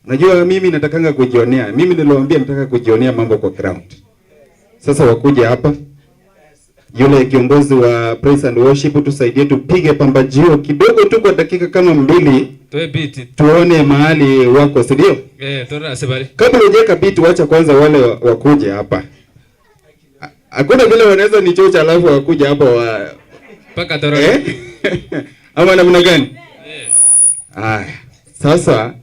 najua mimi natakanga kujionea, mimi niliwaambia nataka kujionea mambo kwa ground. Sasa wakuja hapa, yule kiongozi wa praise and worship tusaidie, tupige pambajio kidogo tu kwa dakika kama mbili, Toe beat. tuone mahali wako, si ndio? Tora asebare. Kabla hujaweka beat, wacha kwanza wale wakuje hapa. Hakuna vile wanaweza nichocha alafu wakuja hapa wa Paka tora. Ama namna gani? Haya. Sasa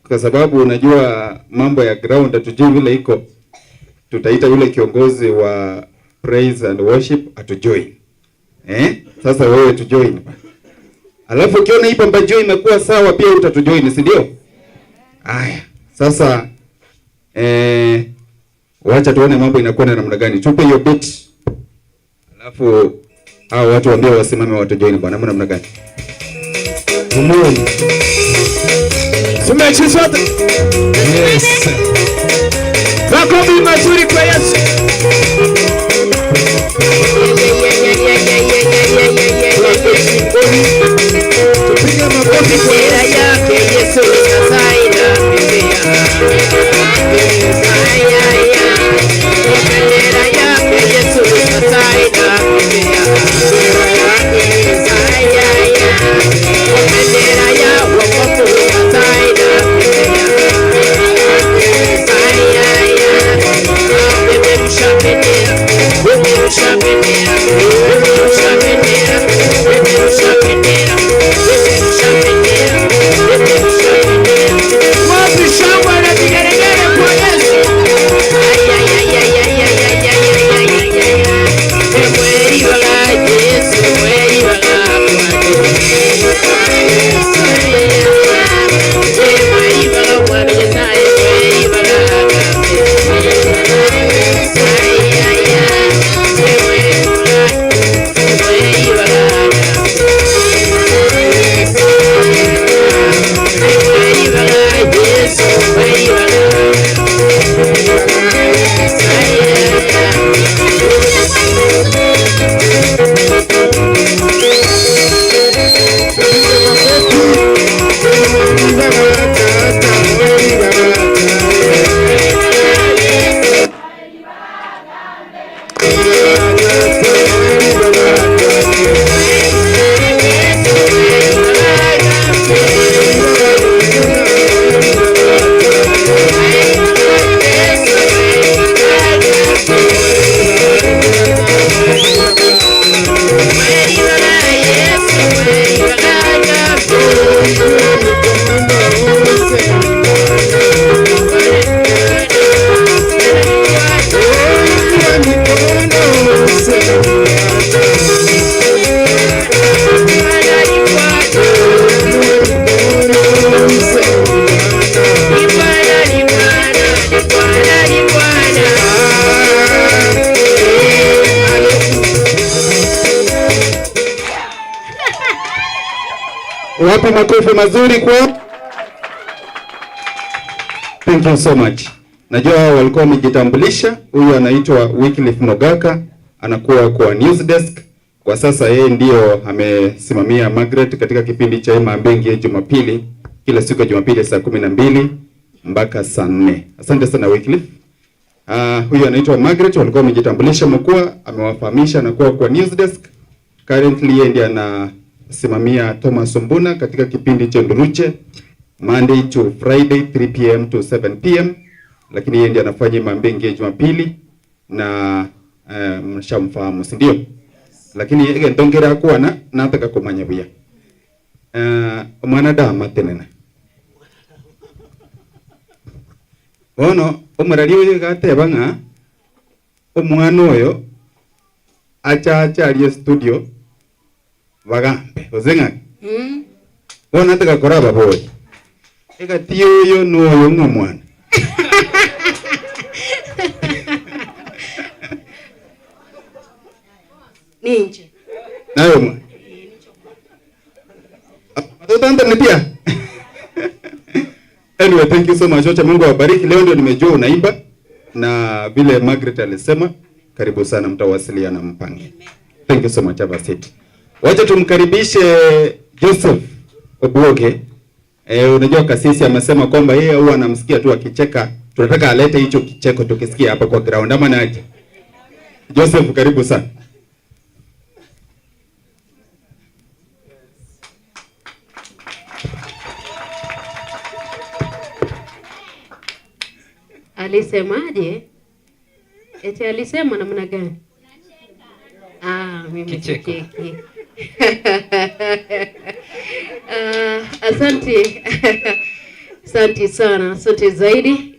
kwa sababu unajua mambo ya ground hatujui vile iko, tutaita yule kiongozi wa praise and worship atujoin. Sasa wewe tujoin. Alafu ukiona hii pambajio imekuwa sawa pia utatujoin, si ndio? Haya. Sasa wacha tuone mambo inakuwa na namna gani. Tupe hiyo beat. Alafu hao watu waambie wasimame watujoin bwana, namna gani? Amen. Tumechi sote. Yes. Makofi mazuri kwa Yesu. Tupige makofi kwa Bendera yake Yesu sasa inapepea. Ay, ay, ay. Bendera yake Yesu sasa inapepea. Ay, ay, ay. Bendera ya wokovu sasa inapepea. Ay, ay, ay. Peperusha bendera, peperusha bendera, peperusha bendera, peperusha bendera, peperusha bendera. Wapi makofi mazuri kwa? Thank you so much. Najua hao walikuwa wamejitambulisha. Huyu anaitwa Wycliffe Mogaka, anakuwa kwa news desk. Kwa sasa yeye ndio amesimamia Margaret katika kipindi cha Emma Mbengi Jumapili, kila siku ya Jumapili saa 12 mpaka saa 4. Asante sana Wycliffe. Huyu anaitwa Margaret, walikuwa wamejitambulisha, mkuu amewafahamisha anakuwa kwa news desk. Currently yeye ndiye anasimamia Thomas Ombuna katika kipindi cha Nduruche Monday to Friday 3 pm to 7 pm, lakini yeye ndiye anafanya Mambengi Jumapili na mshamfahamu, si ndio? Lakini yeye ndongera kuwa na nataka kumanya buya. Mwana dama tenena. Bono omorari oyo gateba ng'a omwana oyo achache arie studio bagambe gose ng'aki? Bono nataka koraba boy. Egati oyo noyo ng'a mwana. Ninje. Nayo mwana. Watoto antanetia. Anyway, thank you so much. Wacha Mungu awabariki. Leo ndio nimejua unaimba na vile Margaret alisema, karibu sana, mtawasiliana mpange. Thank you so much. Have a seat. Wacha tumkaribishe Joseph Obuoge. Unajua kasisi amesema kwamba yeye huwa anamsikia tu akicheka. Tunataka alete hicho kicheko tukisikia hapa kwa ground ama naje? Joseph, karibu sana. Alisemaje? Eti alisema namna gani? Mimi Kicheko. sicheki. Asante. Asante sana, asante zaidi.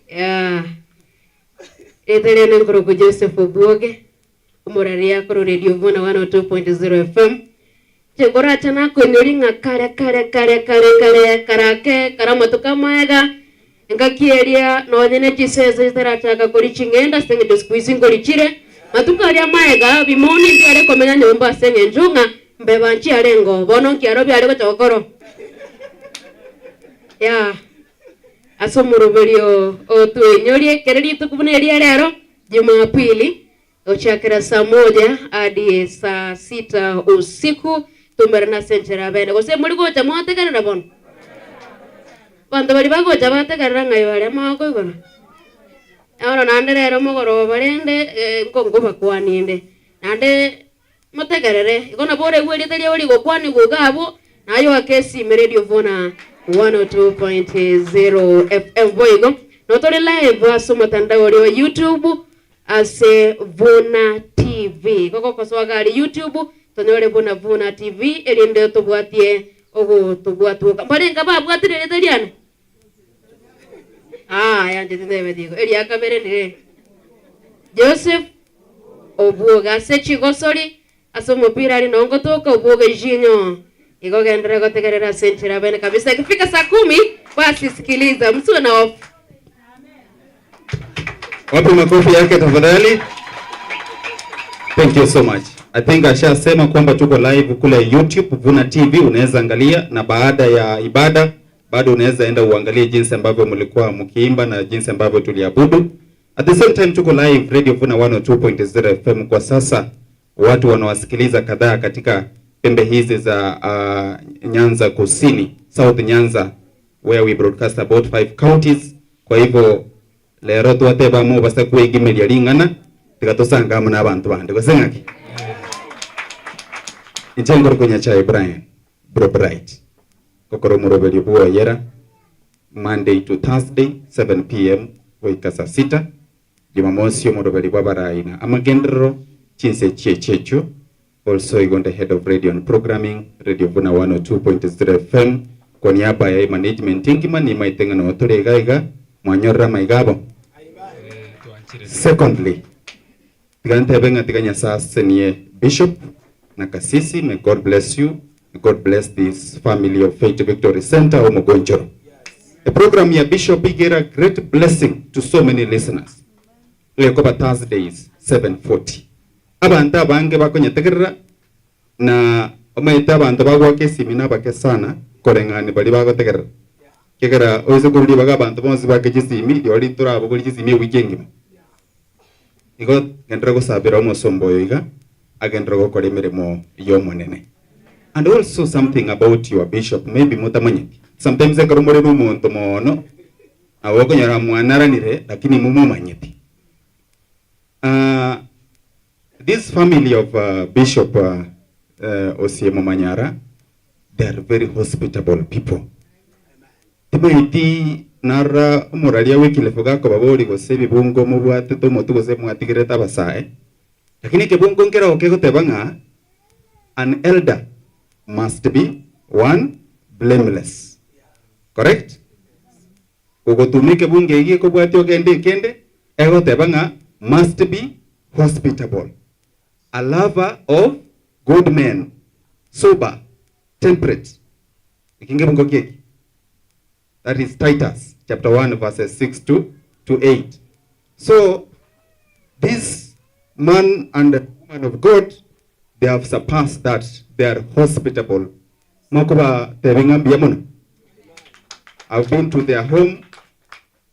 Ethelene Nkuruku Joseph Obuoge, umuraria kuru Radio Vuna 102.0 FM. Chengora chana kwenyori nga kare kare kare kare kare karake karamatuka maega. Ngakieria nonye chisese zitarachaka kori chingenda senge ndo siku hizi ngori chire. Matuka aria maega bimoni ndi are komenya nyumba senge njunga mbeba nchi arengo bono nkiaro byare gochokoro. Ya aso muruberio otuenyorie kereri tukubune eria rero Jumapili ochakira saa 1 hadi saa 6 usiku tumerana senchera bene gose muri gocha mwategerera bono. Bantu bari bagocha bategerera ng'ai baria mwakoigora. Oro naende rero mogoroba barende, nkongo bakwaninde. Naende motegerere, igo nabo oregwe erieta riabo rigokwanigwa iga abwo, naye oake esime Radio Vuna 102.0 FM boigo. Notore live ase omotandao oria wa YouTube ase Vuna TV. Gogokosoa gari YouTube, tonyore buna Vuna TV, erinde tobwatie ogotobwatuoka. Mbarenga babwatire erieta riane? Yanje tindebe digo. Eria kabere nire. Joseph Obuoga ase chigosori ase omopira ari nongotoka Obuoga ijinyo. Igo gendere gotegerera ase enchera bene kabisa. Ikifika saa 10 basi sikiliza, msiwe na hofu. Wapi makofi yake tafadhali? Thank you so much. I think ashasema kwamba tuko live kule YouTube Vuna TV, unaweza angalia, na baada ya ibada bado unaweza enda uangalie jinsi ambavyo mlikuwa mkiimba na jinsi ambavyo tuliabudu. At the same time tuko live Radio Vuna 102.0 FM kwa sasa. Watu wanawasikiliza kadhaa katika pembe hizi za Nyanza Kusini, South Nyanza, where we broadcast about 5 counties. Kwa hivyo lero twateba mo basa kwegimeria ring'ana tigatosanga na abantu bande gose ng'aki. Inche konya cha Brian Bro Bright kokoro muroberi bwoyera Monday to Thursday 7 pm goika saa 6, Jumamosi omuroberi bw'abaraina amagenderero chinse chiechecho. Also igonde head of radio and programming Radio Vuna 102.0 FM kwa niaba ya management ingima ni maitenga na otore igaiga mwanyorra maigabo. Secondly, tigante benga tiganya sasa nie bishop na kasisi, may God bless you. May God bless this family of Faith Victory Center Omogonjoro. The program ya Bishop igera great blessing to so many listeners. Lekoba Thursdays 7:40. Abantu abange bakonyetegerera na omaite abantu bagwaka esimi nabake sana. Koreng'ani baria bagotegerera. Ekiagera oise korwa ribaga abanto bonsi bake chisimi, rirorio torabogorie chisimi ewiki engima. Igo genderera gosabera omosomba oyo iga, agenderere gokora emeremo y'Omonene. And also something about your bishop maybe motamanyeti. Sometimes ekero more na omonto moono, nabo okonyora mwanaranire lakini momomanyeti. Ah, this family of Bishop Osiemo Manyara, they are very hospitable people. Timaeti narora omoraria bw'ekilefu gakobaboria gose ebibungo mobwatete omotwe gose mwatigerete abasae, lakini ekebungo nkereo kegoteba ng'a an elder must be one blameless. Correct? Ogotuma ekebungo eki gekobwatia ogende ekende, egoteba ng'a must be hospitable, a lover of good men, sober, temperate. Eki ngebungo ki eki? That is Titus chapter 1 verses 6 to, to 8. So this man and woman of God, they have surpassed that. They are hospitable. Mokobatebia ng'a mbuya mono. I've been to their home.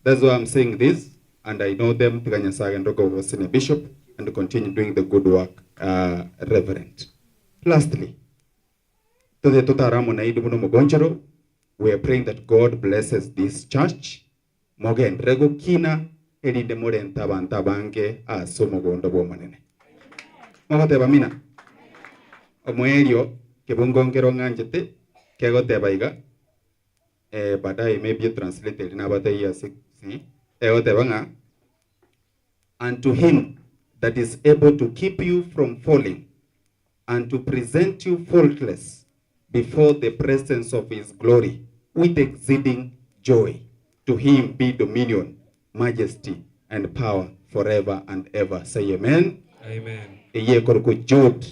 That's why I'm saying this and I know them. Tiga Nyasaye agende okobosenia Bishop and continue doing the good work, Reverend. Lastly, Tothe totare amo nainwe buna omogonchoro, we are praying that God blesses this church, mogenderere gokina erinde morente abanto abange ase omogondo bw'Omonene. Mogoteba amina? Omoerio kebungo nkero ng'anchete kegoteba iga, eh, baadaye maybe etranslate eria nabatebie ase Kisii, egoteba ng'a Unto him that is able to keep you from falling, and to present you faultless before the presence of his glory with exceeding joy, to him be dominion, majesty, and power forever and ever. Say amen. Amen. Eye ekorokwa Jude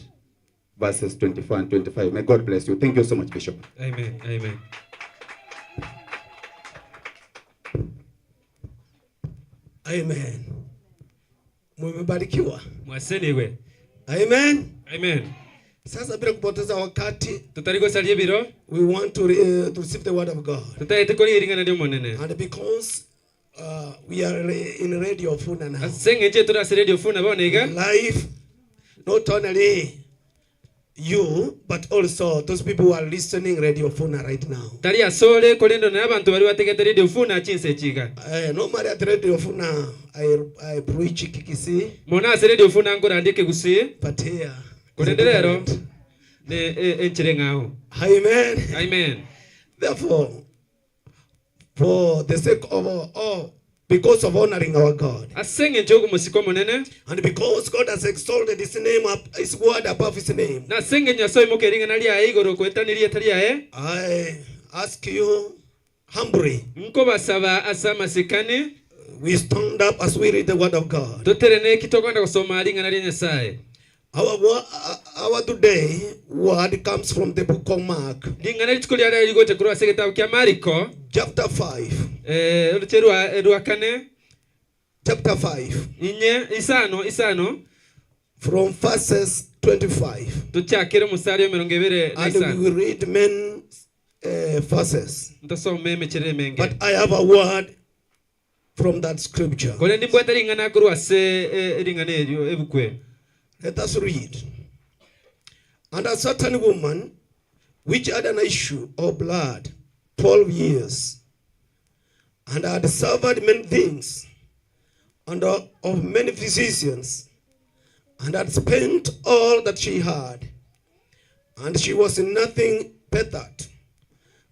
verses 24 and 25. May God bless you. Thank you so much, Bishop. Amen. Amen. Amen. Mumebarikiwa. Mwasenigwe. Amen. Amen. Sasa bila kupoteza wakati Totari gosaria ebiro. we want to, uh, to receive the word of God. Totagete koria ring'ana ri'Omonene. And because uh, we are in Radio Funa now. Ase eng'encho tore ase Radio Funa bono iga. Live, not only you, but also those people who are listening Radio Funa right now. Tari asore, korende nonye abanto baria bategete Radio Funa chinsa echi iga. Eh, normally at Radio Funa, I, I preach Kikisii. Mono ase Radio Funa nkorandia Ekegusii. But here, Korende rero, ne enchera eng'ao. Amen. Amen. Therefore, For the sake of or because of honoring our God. Ase engencho y'okomosika Omonene. And because God has exalted his name up, his word above his name. Na ase engencho Nyasae oimokia ring'ana riaye igoro goetania erieta riaye. I ask you humbly. Nkobasaba ase amasikani. We stand up as we read the word of God. Toterene eki tokogenda gosoma ring'ana ria Nyasae. Our, our today word comes from the book of Mark. Ring'ana rituko ria rero rigocha korwa ase egetabu kia Mariko. Chapter 5. Eh, oroche rwa rwa kane. Chapter 5. Inye isano isano. From verses 25. Tochakere omosari emerongo ebere na And we isano. will read many uh, verses. Ntosome emechere emenge. But I have a word from that scripture. Korende nimbwate ring'ana korwa ase ring'ana erio ebuku eye. Let us read. And a certain woman which had an issue of blood 12 years, and had suffered many things, and of many physicians, and had spent all that she had, and she was nothing bettered,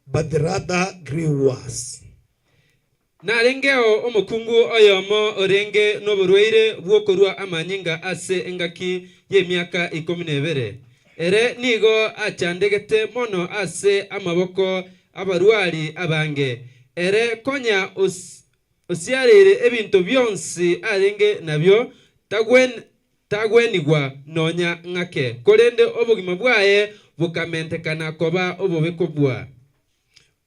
but the rather grew worse. Narengeo omokungu oyomo orenge noborwaire bw'okorua amanyinga ase engaki y'emiaka ikomi na ebere. Ere nigo achandegete mono ase amaboko 'abarwari abange. Ere konya osiareire ebinto bionsi arenge nabio, tagwenigwa nonya ng'ake, korende obogima bwaye bokamentekana koba obobe kobua.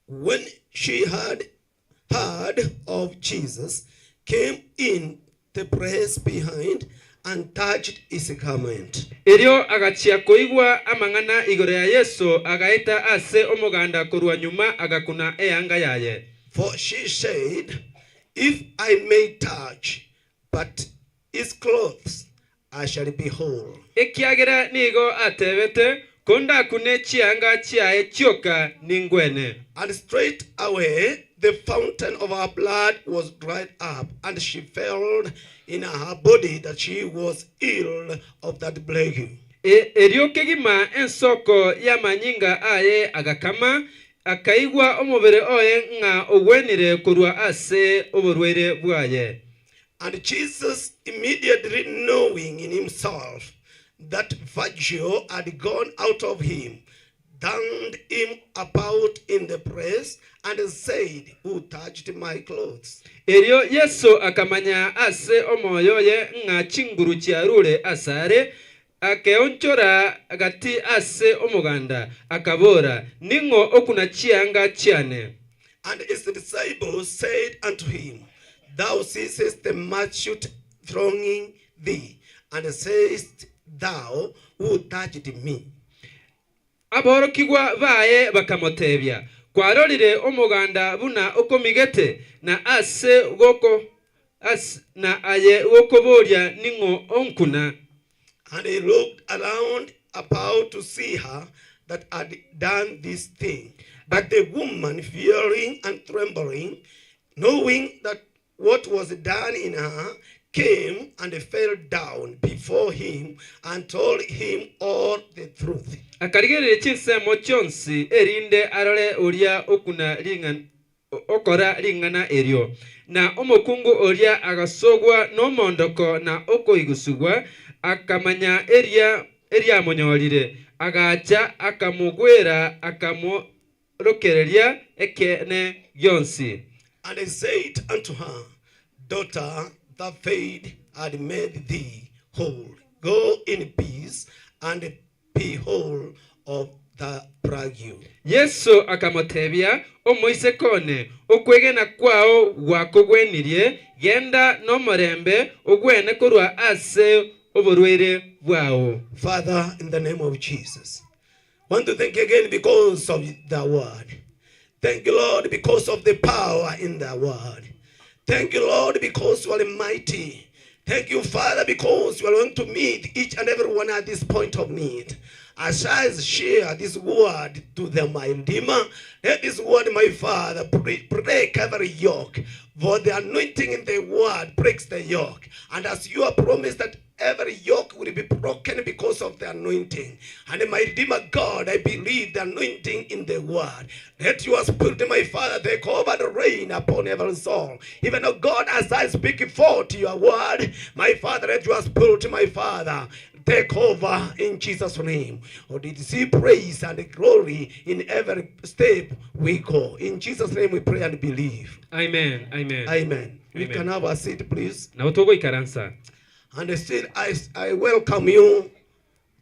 When she had heard of Jesus, came in the press behind, and touched his garment. Erio agachia koigwa amang'ana igoro ya Yeso, agaeta ase omoganda korwa nyuma, agakuna eanga yaye. For she said, If I may touch but his clothes, I shall be whole. Ekiagera nigo atebete, Kondakune chianga chiaye chioka, ningwene. And straightway the fountain of her blood was dried up, and she felt in her body that she was healed of that plague. Erio kegima ensoko y'amanyinga aye agakama, akaigwa omobere oye ng'a ogwenire korwa ase oborwaire bwaye. And Jesus immediately knowing in himself that virtue had gone out of him, turned him about in the press, and said, Who touched my clothes? Erio Yeso akamanya ase omoyo oye ng'a chinguru chiarure asare, akeonchora gati ase omoganda, akabora, Ning'o okuna chianga chiane? And his disciples said unto him, Thou seest the multitude thronging thee, and sayest thou, Who touched me? Aborokigwa baye bakamotebia, Kwarorire omoganda buna okomigete, na ase goko as na aye gokoboria ning'o onkuna? And he looked around about to see her that had done this thing. But the woman, fearing and trembling, knowing that what was done in her, came and fell down before him and told him all the truth. Akarigereria chinsemo chionsi, erinde arore oria okuna ring'ana okora ring'ana erio. Na omokungu oria agasogwa nomoondoko na okoigusugwa, akamanya eria eriamonyorire, agacha akamogwera, akamworokereria ekeene gionsi. And he said unto her, Daughter, thy faith hath made thee whole, go in peace, and be whole of thy plague. Yeso akamotebia, Omoiseke one, okwegena kwao gwakogwenirie, genda nomorembe, ogwene korwa ase oborwaire bwao. Father, in the name of Jesus, want to thank you again because of the word. Thank you, Lord, because of the power in the word. Thank you, Lord, because you are mighty. Thank you, Father, because you are going to meet each and every one at this point of need. As I share this word to them, my Redeemer, let this word, my Father, break every yoke. For the anointing in the word breaks the yoke. And as you have promised that every yoke will be broken because of the anointing. And my Redeemer God, I believe the anointing in the word. Let your spirit, my Father, take over the reign upon every soul. Even, oh God, as I speak forth your word, my Father, let your spirit, my Father, take over in Jesus' name. Oh, did you see praise and glory in every step we go? In Jesus' name we pray and believe. Amen. Amen. Amen. We Amen. can have a seat, please. Nabo togoikaransa. And still, I, I welcome you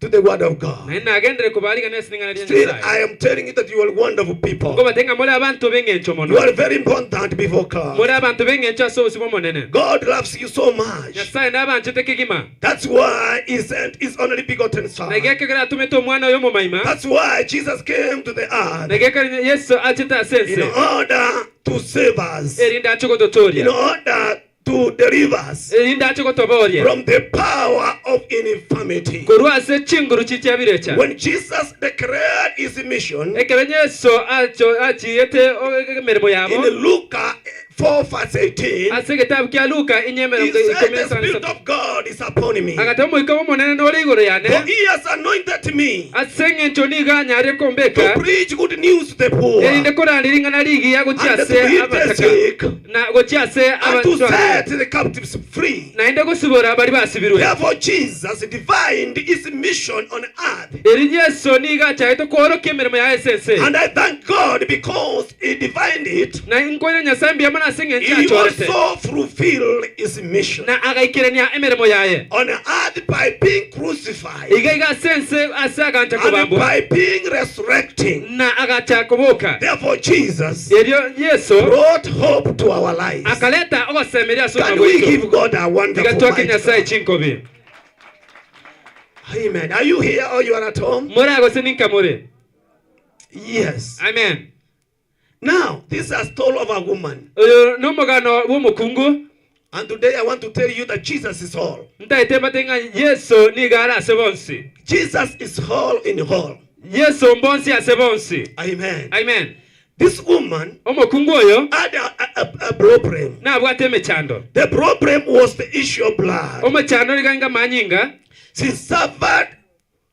to the word of God. Naende nagenderere kobarigana ase ring'ana ria Still, Nyasaye. I am telling you that you are wonderful people. Nkobatebia ng'a more abanto b'eng'encho mono. You are very important before God. More abanto b'eng'encho ase obosio bw'Omonene. God loves you so much. Nyasaye nabanchete kegima. That's why he sent his only begotten son. Na gekegera atomete omwana oye omomaima. That's why Jesus came to the earth. Na gekegera Yeso achete ase ense. In order to save us. Erinde ache gototoria. In order to deliver us. Erinde ache gotoboria. From the power of infirmity. Korwa ase chinguru chichia birecha. When Jesus declared his mission. Ekero Yeso acho achiete emeremo yabo. In Luke 4 verse 18. Ase egetabu kia Luka inye He emerongo said, ikomi The na isano na Spirit isato. of God is upon me. Agateba omoika bw'Omonene nore igoro yane. For he has anointed me. Ase engencho nigo anyare kombeka. To preach good news to the poor. Erinde korandia ring'ana rigiya gochia And to ase heal the abataka. sick. Na gochia ase And to abanto set the captives free. Naende gosibora baria basibirwe. Therefore Jesus defined his mission on earth. Erio Yeso nigo achagete kworokia emeremo yaye ase ense. And I thank God because he defined it. Na nkoira Nyasae mbuya mono ase engencho He achorete. also fulfilled his mission. Na agaikerania emeremo yaye. On earth by being crucified. Iga iga ase ense ase agancha And kobambwa. by being resurrecting. Na agacha koboka. Therefore Jesus Erio Yeso brought hope to our lives. akaleta ogosemeria ase obogima Can we bwaito. give God a Tiga wonderful twake mighty Nyasae chinkobi. Amen. Are you here or you are at home? More gose ninka more? Yes. Amen. Now, this is a story of a woman. Oyo nomogano bw'omokungu. And today I want to tell you that Jesus is all. Ntaete mbate ng'a Yeso nigo are ase bonsi. Jesus is all in all. Yeso mbonsi ase bonsi. Amen. Amen. This woman Omokungu oyo had a, a, a problem. nabwate emechando. The problem was the issue of blood. Omochando nigo anga amanyinga. She suffered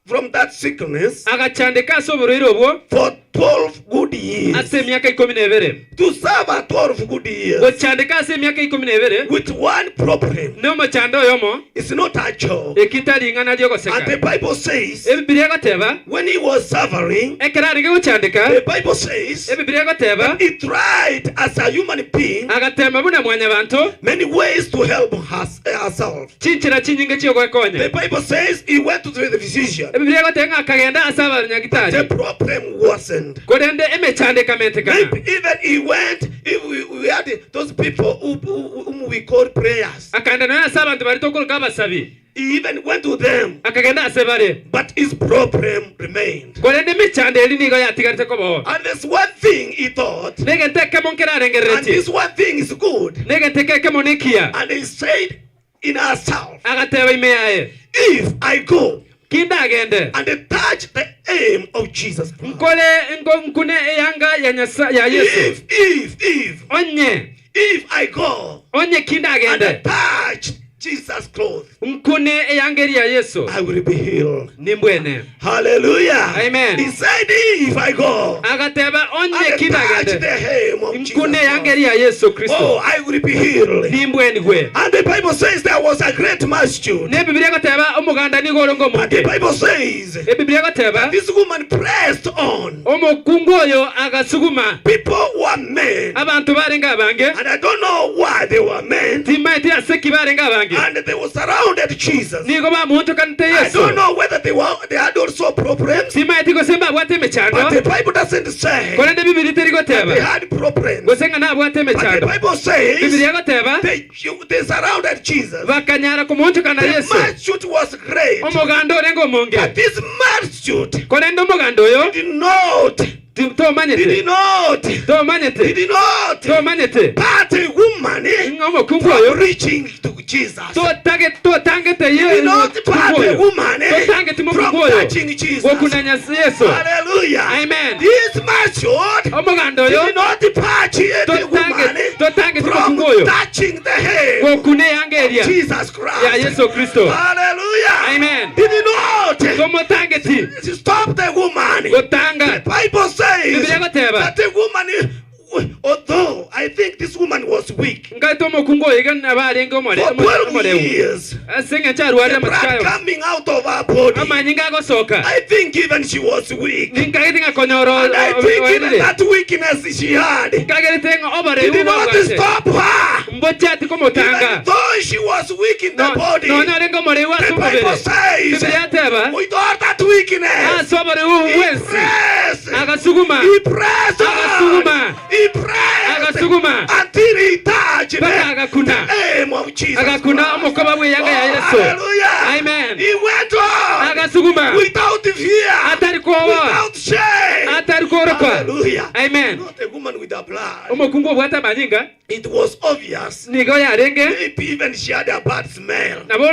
from that sickness Agachandeka ase oborwaire obwo for 12 good years. ase emiaka ikomi na ebere. To suffer 12 good years Gochandeka ase emiaka ikomi na ebere with one problem. na omochando oyomo It's not a joke. eki tari ing'ana And the ri'ogoseka. Bible says, Ebibilia egoteba when he was suffering, ekero arenge gochandeka, the Bible says, Ebibilia egoteba he tried as a human being agatema buna mwanyabanto many ways to help hers- herself. chinchera chinyinge The chi'ogwekonya. Bible says he went to the physician. Ebibilia egoteba ng'a akagenda ase The abanyagitari problem worsened. korende emechando ekamentekana. Maybe even he went, if we, we had those people who, who, whom we call prayers. Akaenda nonya ase abanto baria tokoroka abasabi. He even went to them, Akagenda ase bare but his problem remained. korende emechando eri nigo yatigarete koboho. And there's one thing he thought, Negento ekemo and nkerarengereretie this one thing is good. negento eke ekemo nekiya. And he said in herself, Agateba ime yaye if I go kindagende and touch the aim of Jesus Christ, nkore nko nkune eyanga ya Nyasa ya Yesu if, if, if, onye if I go onye and kindagende touch Jesus' clothes, nkune eyanga eri ya Yesu I will be healed. nimbwene. Hallelujah. Amen. He said, if I go Agateba onye and touch kindagende the hem of Jesus nkune eyanga Christ, eri ya Yesu oh, Kristo I will be healed. nimbwenigwe. And the Bible says there was a great multitude. N'Ebibilia egoteba omoganda nigo ore And the omonge. Bible says Ebibilia egoteba this woman pressed on. omokungu oyo agasuguma. People were men. Abanto barenge abange And I don't know why they were men. timaeti ase ki barenge abange And they were surrounded Jesus. nigo bamuonchokanete I Yesu don't know whether they were they had also problems. timaeti gose mbabwate But emechando the Bible doesn't say korende Bibiri teri they goteba had problems. gose ng'a nabwate But the emechando. Bible says Bibiri egoteba they, they surrounded Jesus. bakanyara kumuonchokana The Yesu multitude was great. omoganda orenge omonge But this multitude korende omoganda oyo did not, did tomanyete not, tomanyete did not tomanyete part a woman eh, ng'a omokungu from oyo reaching to Jesus. totage totangete Did not part a oyo woman eh, totangete from mokungu oyo touching Jesus. gokuna Yesu. Hallelujah. Amen. This multitude Omoganda oyo did not part the woman eh, totangete from mokungu oyo touching the hem gokuna eyanga eria of Jesus Christ. ya Yesu Kristo. Hallelujah. Amen. Did not Tomotangeti stop the woman. gotanga The Bible says Biblia egoteba that the woman, although I think this woman was weak ngaete omokungu oyo iga nabo arenge for omoreu 12 years, ase eng'encho arwarire the blood amatikayo coming out of her body. amanyinga agosoka I think even she was weak. ninkagete ng'a konyora And I think even oerire that weakness she had nkagerete ng'a oboreu did not bwabwate stop her. mbochati Even komotanga though she was weak in the body, nonya orenge omoreu ase the Bible omobere says, Biblia eteba with all that weakness, ase oboreu he bwensi pressed, agasuguma he pressed on, Agasuguma. he pressed agasuguma until he touched mpaka the agakuna aim of Jesus. agakuna Christ. omokoba bw'eyanga ya Oh, Yesu. hallelujah. Amen. He went on Agasuguma without fear, atari kwoboa without shame. atari kworokwa. Hallelujah. Amen. Not a woman with a blood. Omokungu obwate amanyinga It was obvious. nigo yarenge Maybe even she had a bad smell. nabo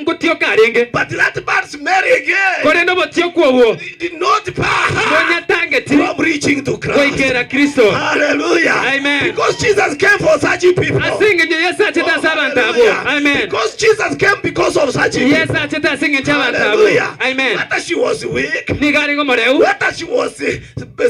ngotioka arenge But that bad smell again korende obotioku obwo did not bar her bonyatangeti from reaching to Christ. goikera Kristo. Hallelujah. Amen. Because Jesus came for such people. Ase eng'encho Yesu achete ase abanto abwo. Hallelujah. Amen. Because Jesus came because of such people. Yesu achete ase eng'encho abanto abwo. Hallelujah. Amen. Whether she was weak, Nigo arenge omoreu whether she was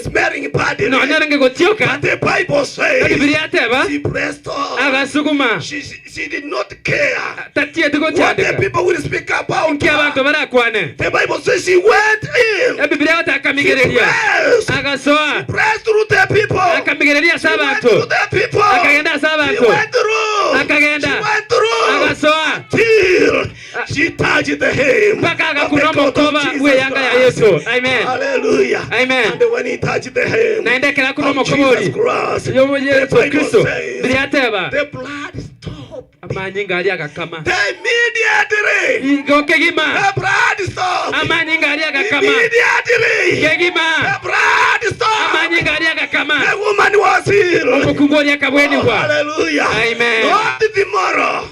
smelling badly, nonya arenge gotioka but the Bible says Ebibilia eteba she pressed on. agasuguma She, she, she did not care tatieti what the gochandeka people will speak about nki abanto her. barakwane. The Bible says she went in. Ebibilia She akamigereria pressed. agasoa Pressed through the people. akamigereria ase She went abanto through the people. akagenda ase She abanto went through. Akagenda. She went through. agasoa Till she touched the hem mpaka of the agakuna cloth of omokoba Jesus bw'eyanga ya Christ. Yesu. Amen. Hallelujah. Amen. And when he touched the hem Naende ekero akuna of omokoba Jesus ori Christ, yo the Yesu Bible Kristo says Bibilia eteba the blood stopped. Amanyinga aria agakama. Immediately. Igo kegima. The blood stopped. Amanyinga aria agakama. Immediately. Kegima. The blood stopped. Amanyinga aria agakama. The woman was healed. Omokungu oria akabwenigwa. Oh, hallelujah. Amen. Not tomorrow.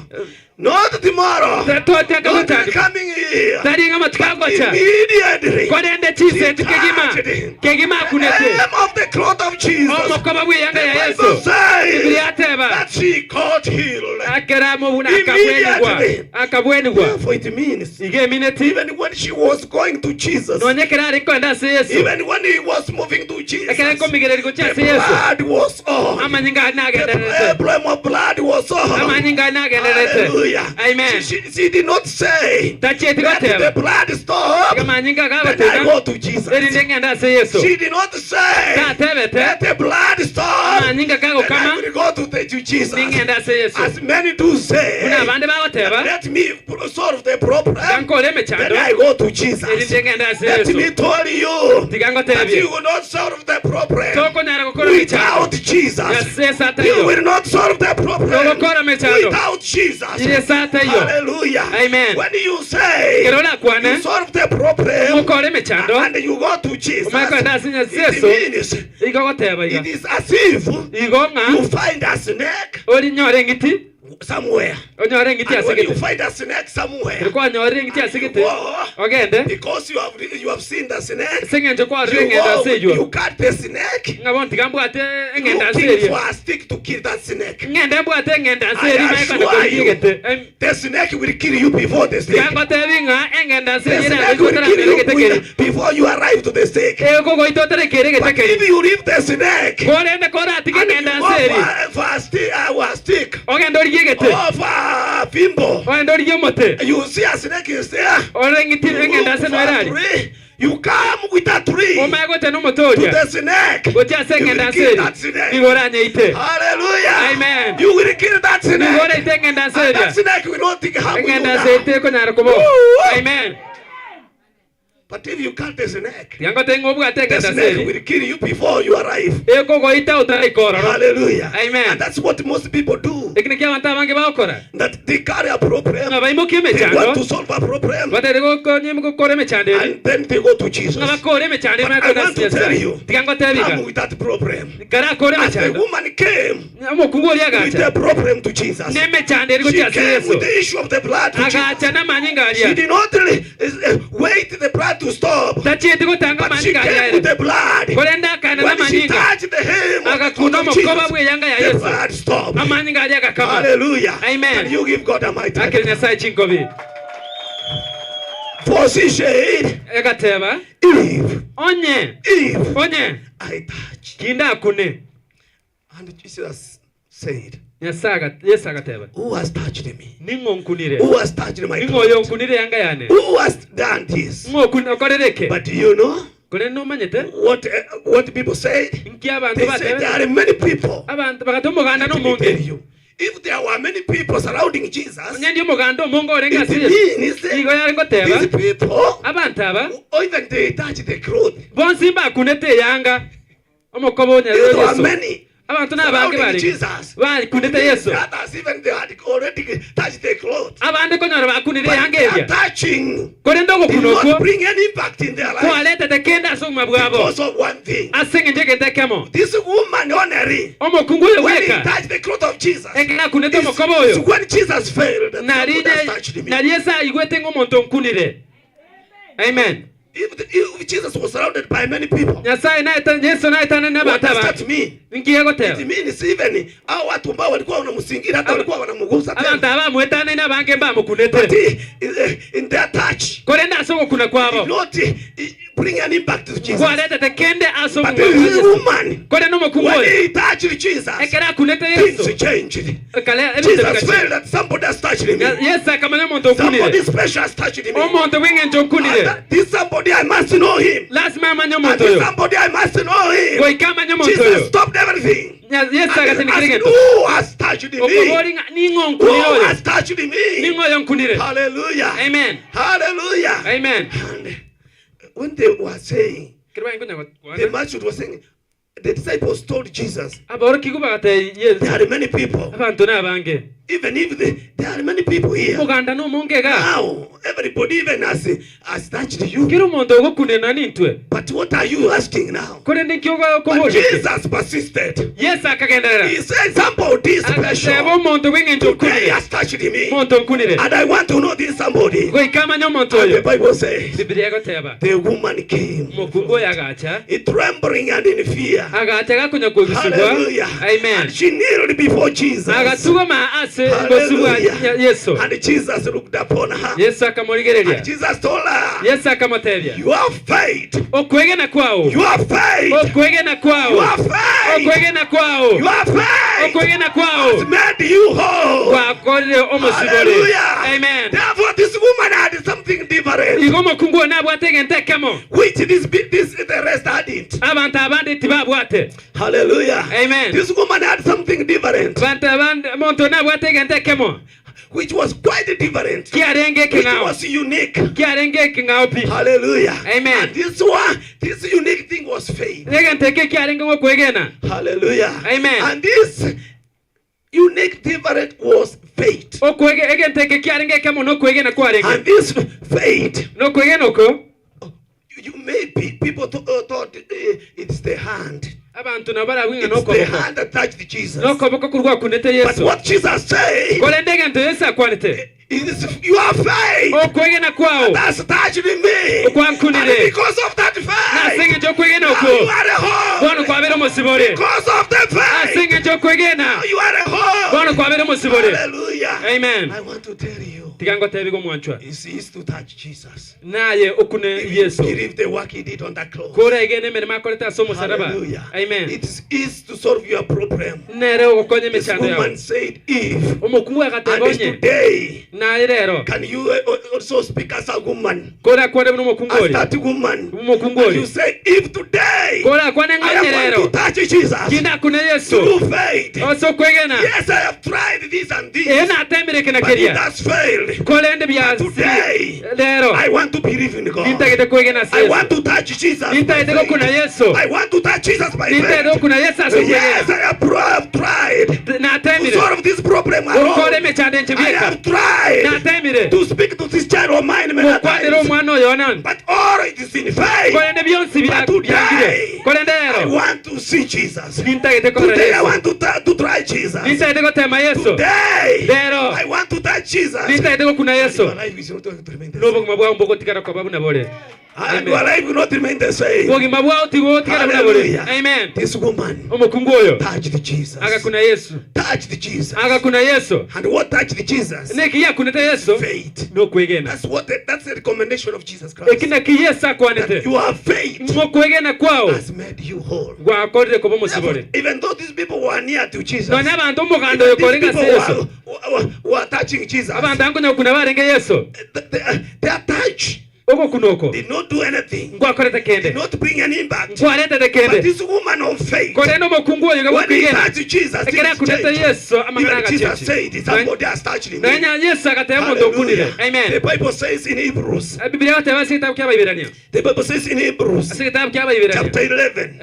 Not tomorrow. Not the coming year. Tari ng'a amatuko agocha. Immediately. Korende chisenti kegima. Kegima akunete. Hem of the cloth of Jesus. Omokoba bw'eyanga ya The Yeso. Bible says Biblia yateba. that she got healed. Akera amobuna akabwenigwa. Immediately. Akabwenigwa. Therefore it means Iga emineti. even when she was going to Jesus, Nonye ekero are nkoenda ase Yeso. even when he was moving to Jesus, Ekero nkomigereria gochia the ase Yeso. blood was on. Amanyinga aria The nagendererete. emblem of blood was on. Amanyinga aria nagendererete. Hallelujah. Amen. She did not say, Tachieti let the goteba. blood stop. Iga amanyinga Then I gagoteba. go to Jesus. Erinde ng'ende ase Yeso. She did not say, Tatebete. let the blood stop. Amanyinga Then I gagokama. will go to, the, to Jesus. Ning'ende ase Yeso. As many do say, Buna abande bagoteba. let me solve the problem. Gankore emechando. Then I go to Jesus. Erinde ng'ende ase Let Yeso. me tell you Tiga that ngotebie. you will not solve the problem Tokonyara gokora emechando. without Jesus. Yes, Yeso You ataiyo. will not solve the problem Togokora emechando. without Jesus. Yeso ataiyo. Hallelujah. Amen. When you say Ekero orakwane you solve the problem okore emechando and you go to Jesus, omanye kogenda ase it Yeso means igo ogoteba iga it is as if igo ng'a you find a snake orinyore eng'iti somewhere. onyore eng'iti And ase when you gete find a snake somewhere, Ekero kwanyore eng'iti ase gete go ogende because you have seen the snake. ase eng'encho kwarora You eng'endo go, ase eywo you cut the snake, ng'a bono tiga mbwate eng'endo ase looking eria for a stick to kill that snake. ng'ende mbwate eng'endo ase I eria manye kogenda assure korigia you, egete the snake will kill you before the tiga snake. ngotebi ng'a eng'endo ase The eria snake will kill nagoitotaramera you egete keri before you arrive to the stake. egogoita otarekere egete But keri if you leave the snake korende koratiga and eng'endo you go ase eria for a stick ogende origie egete or for a fimbo, ogende origie omote you see a snake is there. ore eng'iti You eng'endo look ase for noere a aria tree. You come with a tree omanye gocha na to omote oria the snake. gocha ase You eng'endo will ase kill eria that snake. nigo oranyeite Hallelujah. Amen. You will kill that nigo snake. oraite eng'endo ase And eria that snake will not harm you eng'endo ase now. ete ekonyara kobo Woo! amen But if you cut the snake, tiga ngote ng'a obwate the eng'endo ase snake eria will kill you before you arrive. ekogoita otaraika ororo Hallelujah. Amen. And that's what most people do. eki nikio abanto abange bagokora That they carry a problem. ng'a baimokie They want emechando to solve a problem. batari gokora emechando eri And then they go to Jesus. ng'a bakore emechando eri But I bakore want to ase tell Nyasaye. you, tiga ngotebi Come iga with that problem. karakore As the emechando woman came omokungu oria with agacha the problem to Jesus, n'emechando eri she gochia ase came Yeso with the issue of the blood to Jesus. agacha n'amanyinga She aria did not wait the blood to stop, tachieti gotanga but she amanyinga aria came with ere the blood. korende akana When she n'amanyinga touched the hem of the agakuna coat of omokoba Jesus, bw'eyanga ya the Yeso blood stopped. amanyinga aria agakama Hallelujah. Amen. Can you give God a mighty hand? akere Nyasaye chinkobi For she said, egateba if, onye if onye I touch. kinde akune And Jesus said, Nyasaye Yesu agateba Who has touched me? ning'o nkunire Who has touched my ning'o oyo cloth? nkunire yanga yane Who has done this? ng'o okorere eke But do you know korende nomanyete what people said? nki abanto They said there batebete are many people. abantu bagata omoganda Let me tell nomonge you, if there were many people surrounding Jesus, onye ndi omoganda omonge orenge it ase Yesu means igo yare ngoteba these people, abanto aba even they touch the cloth. bonsi mbakunete eyanga omokoba If there were Yesu many abantu n'abange surrounding bari Jesus, bakunete Yesu the others even they had already touched the cloth. abande konyora bakunire But eyanga their eria touching korende did ogokuna not okwo bring any impact in their life kwaretete kende ase obogima bwabo because of one thing. ase eng'encho egento ekemo This woman only, omokungu oyo when he bweka touched the cloth of Jesus, ekero akunete it's, omokoba it's oyo when Jesus failed that somebody has touched me. nari ase aigwete ng'a omonto nkunire amen If Jesus was surrounded by many people, Nyasaye naeta Yesu naetane what n'abantu does abange that mean? nkiye It goteba means even hao watu ambao walikuwa wanamzingira hata walikuwa wanamgusa abantu tena. abamwetanaine abange But mbamukunete in their touch, korende ase ogokuna did kwabo not bring an impact to Jesus. kwaretete kende ase But obogima bwa this Yesu woman, korende omokungu when oyo he touched Jesus, ekero akunete things Yesu changed. ekale ebinto Jesus bigachi felt that somebody has touched me. Yesu akamanya omonto Somebody okunire special has touched me. omonto bw'eng'encho And nkunire this somebody, I must know him. lazima amanye And omonto this oyo somebody, I must know him. goika amanye omonto Jesus oyo stopped everything. Yesu And agatenikire asked, egento Who has touched me? okobori ng'a ning'o nkunire Who oyo has touched me? ning'o oyo nkunire Hallelujah. amen Hallelujah. amen And when they were saying, Kero baye nkonya the gokwana multitude was saying, The disciples told Jesus, Aborokigwa bagatebia Yeso, There are many people. Abanto nabange. Even if the, there are many people here. Omoganda nomonge iga. Now, everybody even has, has touched you. Kera omonto ogokunena nintwe. But what are you asking now? Korende inki But okoboria? Jesus persisted. Yeso akagenderera. He said, somebody special. Agateba omonto bw'engencho Today okunire. has touched me. Omonto nkunire. And I want to know this somebody. Goika amanye omonto And the oyo. Bible says, Biblia egoteba. the woman came. Omokungu oyo agacha. Trembling and in fear. Agacha gakonya kobisibwa. Hallelujah. Amen. And she kneeled before Jesus. Agatugama ase bosibwa Hallelujah. Yeso. And Jesus looked upon her. Yesu akamorigereria. And Jesus told her, Yesu akamotebia. Your faith. Okwegena kwao. Your faith. Okwegena kwao. Your faith. Okwegena kwao. Your faith. Okwegena kwao. Has made you whole. Gwakorire omosibore. Hallelujah. Amen. Therefore, this woman had something different. Igo omokungu oyo nabwate egento ekemo. Which this, this the rest hadn't. Abanto abande tibabwate. Hallelujah. Amen. This woman had something different. Abanto abande omonto nabwate egento ekemo. Which was quite different. Kiarenge Which ekeng'ao. was unique. Kiarenge ekeng'ao pi. Hallelujah. Amen. And this one, this unique thing was faith. Egento eke kiarenge gokwegena. Hallelujah. Amen. And this unique different was faith. Okwege egento eke kiarenge ekemo nokwegena kwarenge. And this faith, Nokwegena oko. you may be people th- uh, thought uh, it's the hand. Abanto nabo barabwing'a It's the nokoboko. hand that touched Jesus. Nokoboko korwa kwakunete But Yeso. what Jesus said Korende egento Yesu akwanete. is your faith Okwegena kwao. has touched me. Okwankunire. And because of that faith, Nase eng'encho okwegena now okwo. you are whole. Bono kwabera omosibore. Because of the Ase faith, eng'encho okwegena. now you are whole. Bono kwabera omosibore. Hallelujah. Amen. I want to tell you, Tiga ngotebi gomwanchwa. it's easy to touch Jesus. Naye okune Yesu. Believe the work he did on that cross. Kora egene emeremo akorete ase omosaraba. Hallelujah. Amen. It's easy to solve your problem. Nere ogokonya This emechando woman yao. said, if Omokungu agateba and onye. today, Naye rero. can you uh, also speak as a woman? Kora akwane buna omokungu As ori. that woman. Omokungu And ori. you say, if today Kora akwane I am ng'onye going rero. to touch Jesus Kinda akune Yesu. through faith. Ase okwegena. Yes, I have tried this and this, Ee natemire kena but it keria. has failed. Korende bya Today, rero. I want to believe in God. Nintagete kwegena ase I Yesu. want to touch Jesus. by Nintagete gokuna faith. Yesu. I want to touch Jesus by Nintagete faith. gokuna Yesu ase Yes, okwegena. I have pro- have tried to Natemire. solve this problem Gokora alone. emechando enche I bieka. have tried Natemire. to speak to this child of mine many Gokwanera times, omwana oyo none. but all it is in faith. Korende bionsi But bya- today, byangire. Korende I rero. want to see Jesus. Nintagete korora Today, I Yesu. want to, ta- to try Jesus. Nintagete gotema Yesu. Today, Rero. I want to touch Jesus. Nintagete gokuna Yesu. Your life is not going to remain the same. N'obogima bwao mbogotigara kwaba buna bore. And your life will not remain the same. Obogima bwao tibogotigara buna bore. Hallelujah. Amen. This woman Omokungu oyo touched Jesus. agakuna Yesu. Touched Jesus. Agakuna Yesu. And what touched Jesus? Neki yakunete Yesu. Faith. Nokwegena. That's what the, that's the recommendation of Jesus Christ. Eki naki Yesu That akwanete. your faith Mokwegena kwao has made you whole. gwakorire koba Therefore, omosibore. even though these people were near to Jesus, Nonya abanto omoganda oyo even these korenga people ase Yesu. were, were, were touching Jesus, Abanto ankonya kuna barenge Yesu. their touch Ogokuna oko did not do anything, ngwakorete did kende. not bring an impact. Nkwaretete But kende. this woman of faith, Korende omokungu oyo when he gakwegena. touched Jesus, Ekere things akunete changed. Yesu amang'ana Even Jesus agachenchi. said, somebody has touched me. Nonya Yesu agateba omonto okunire. Hallelujah. Amen. The Bible says in Hebrews, Biblia gateba ase egetabu kia Abaibirania. the Bible says in Hebrews, Ase egetabu kia Abaibirania. chapter 11,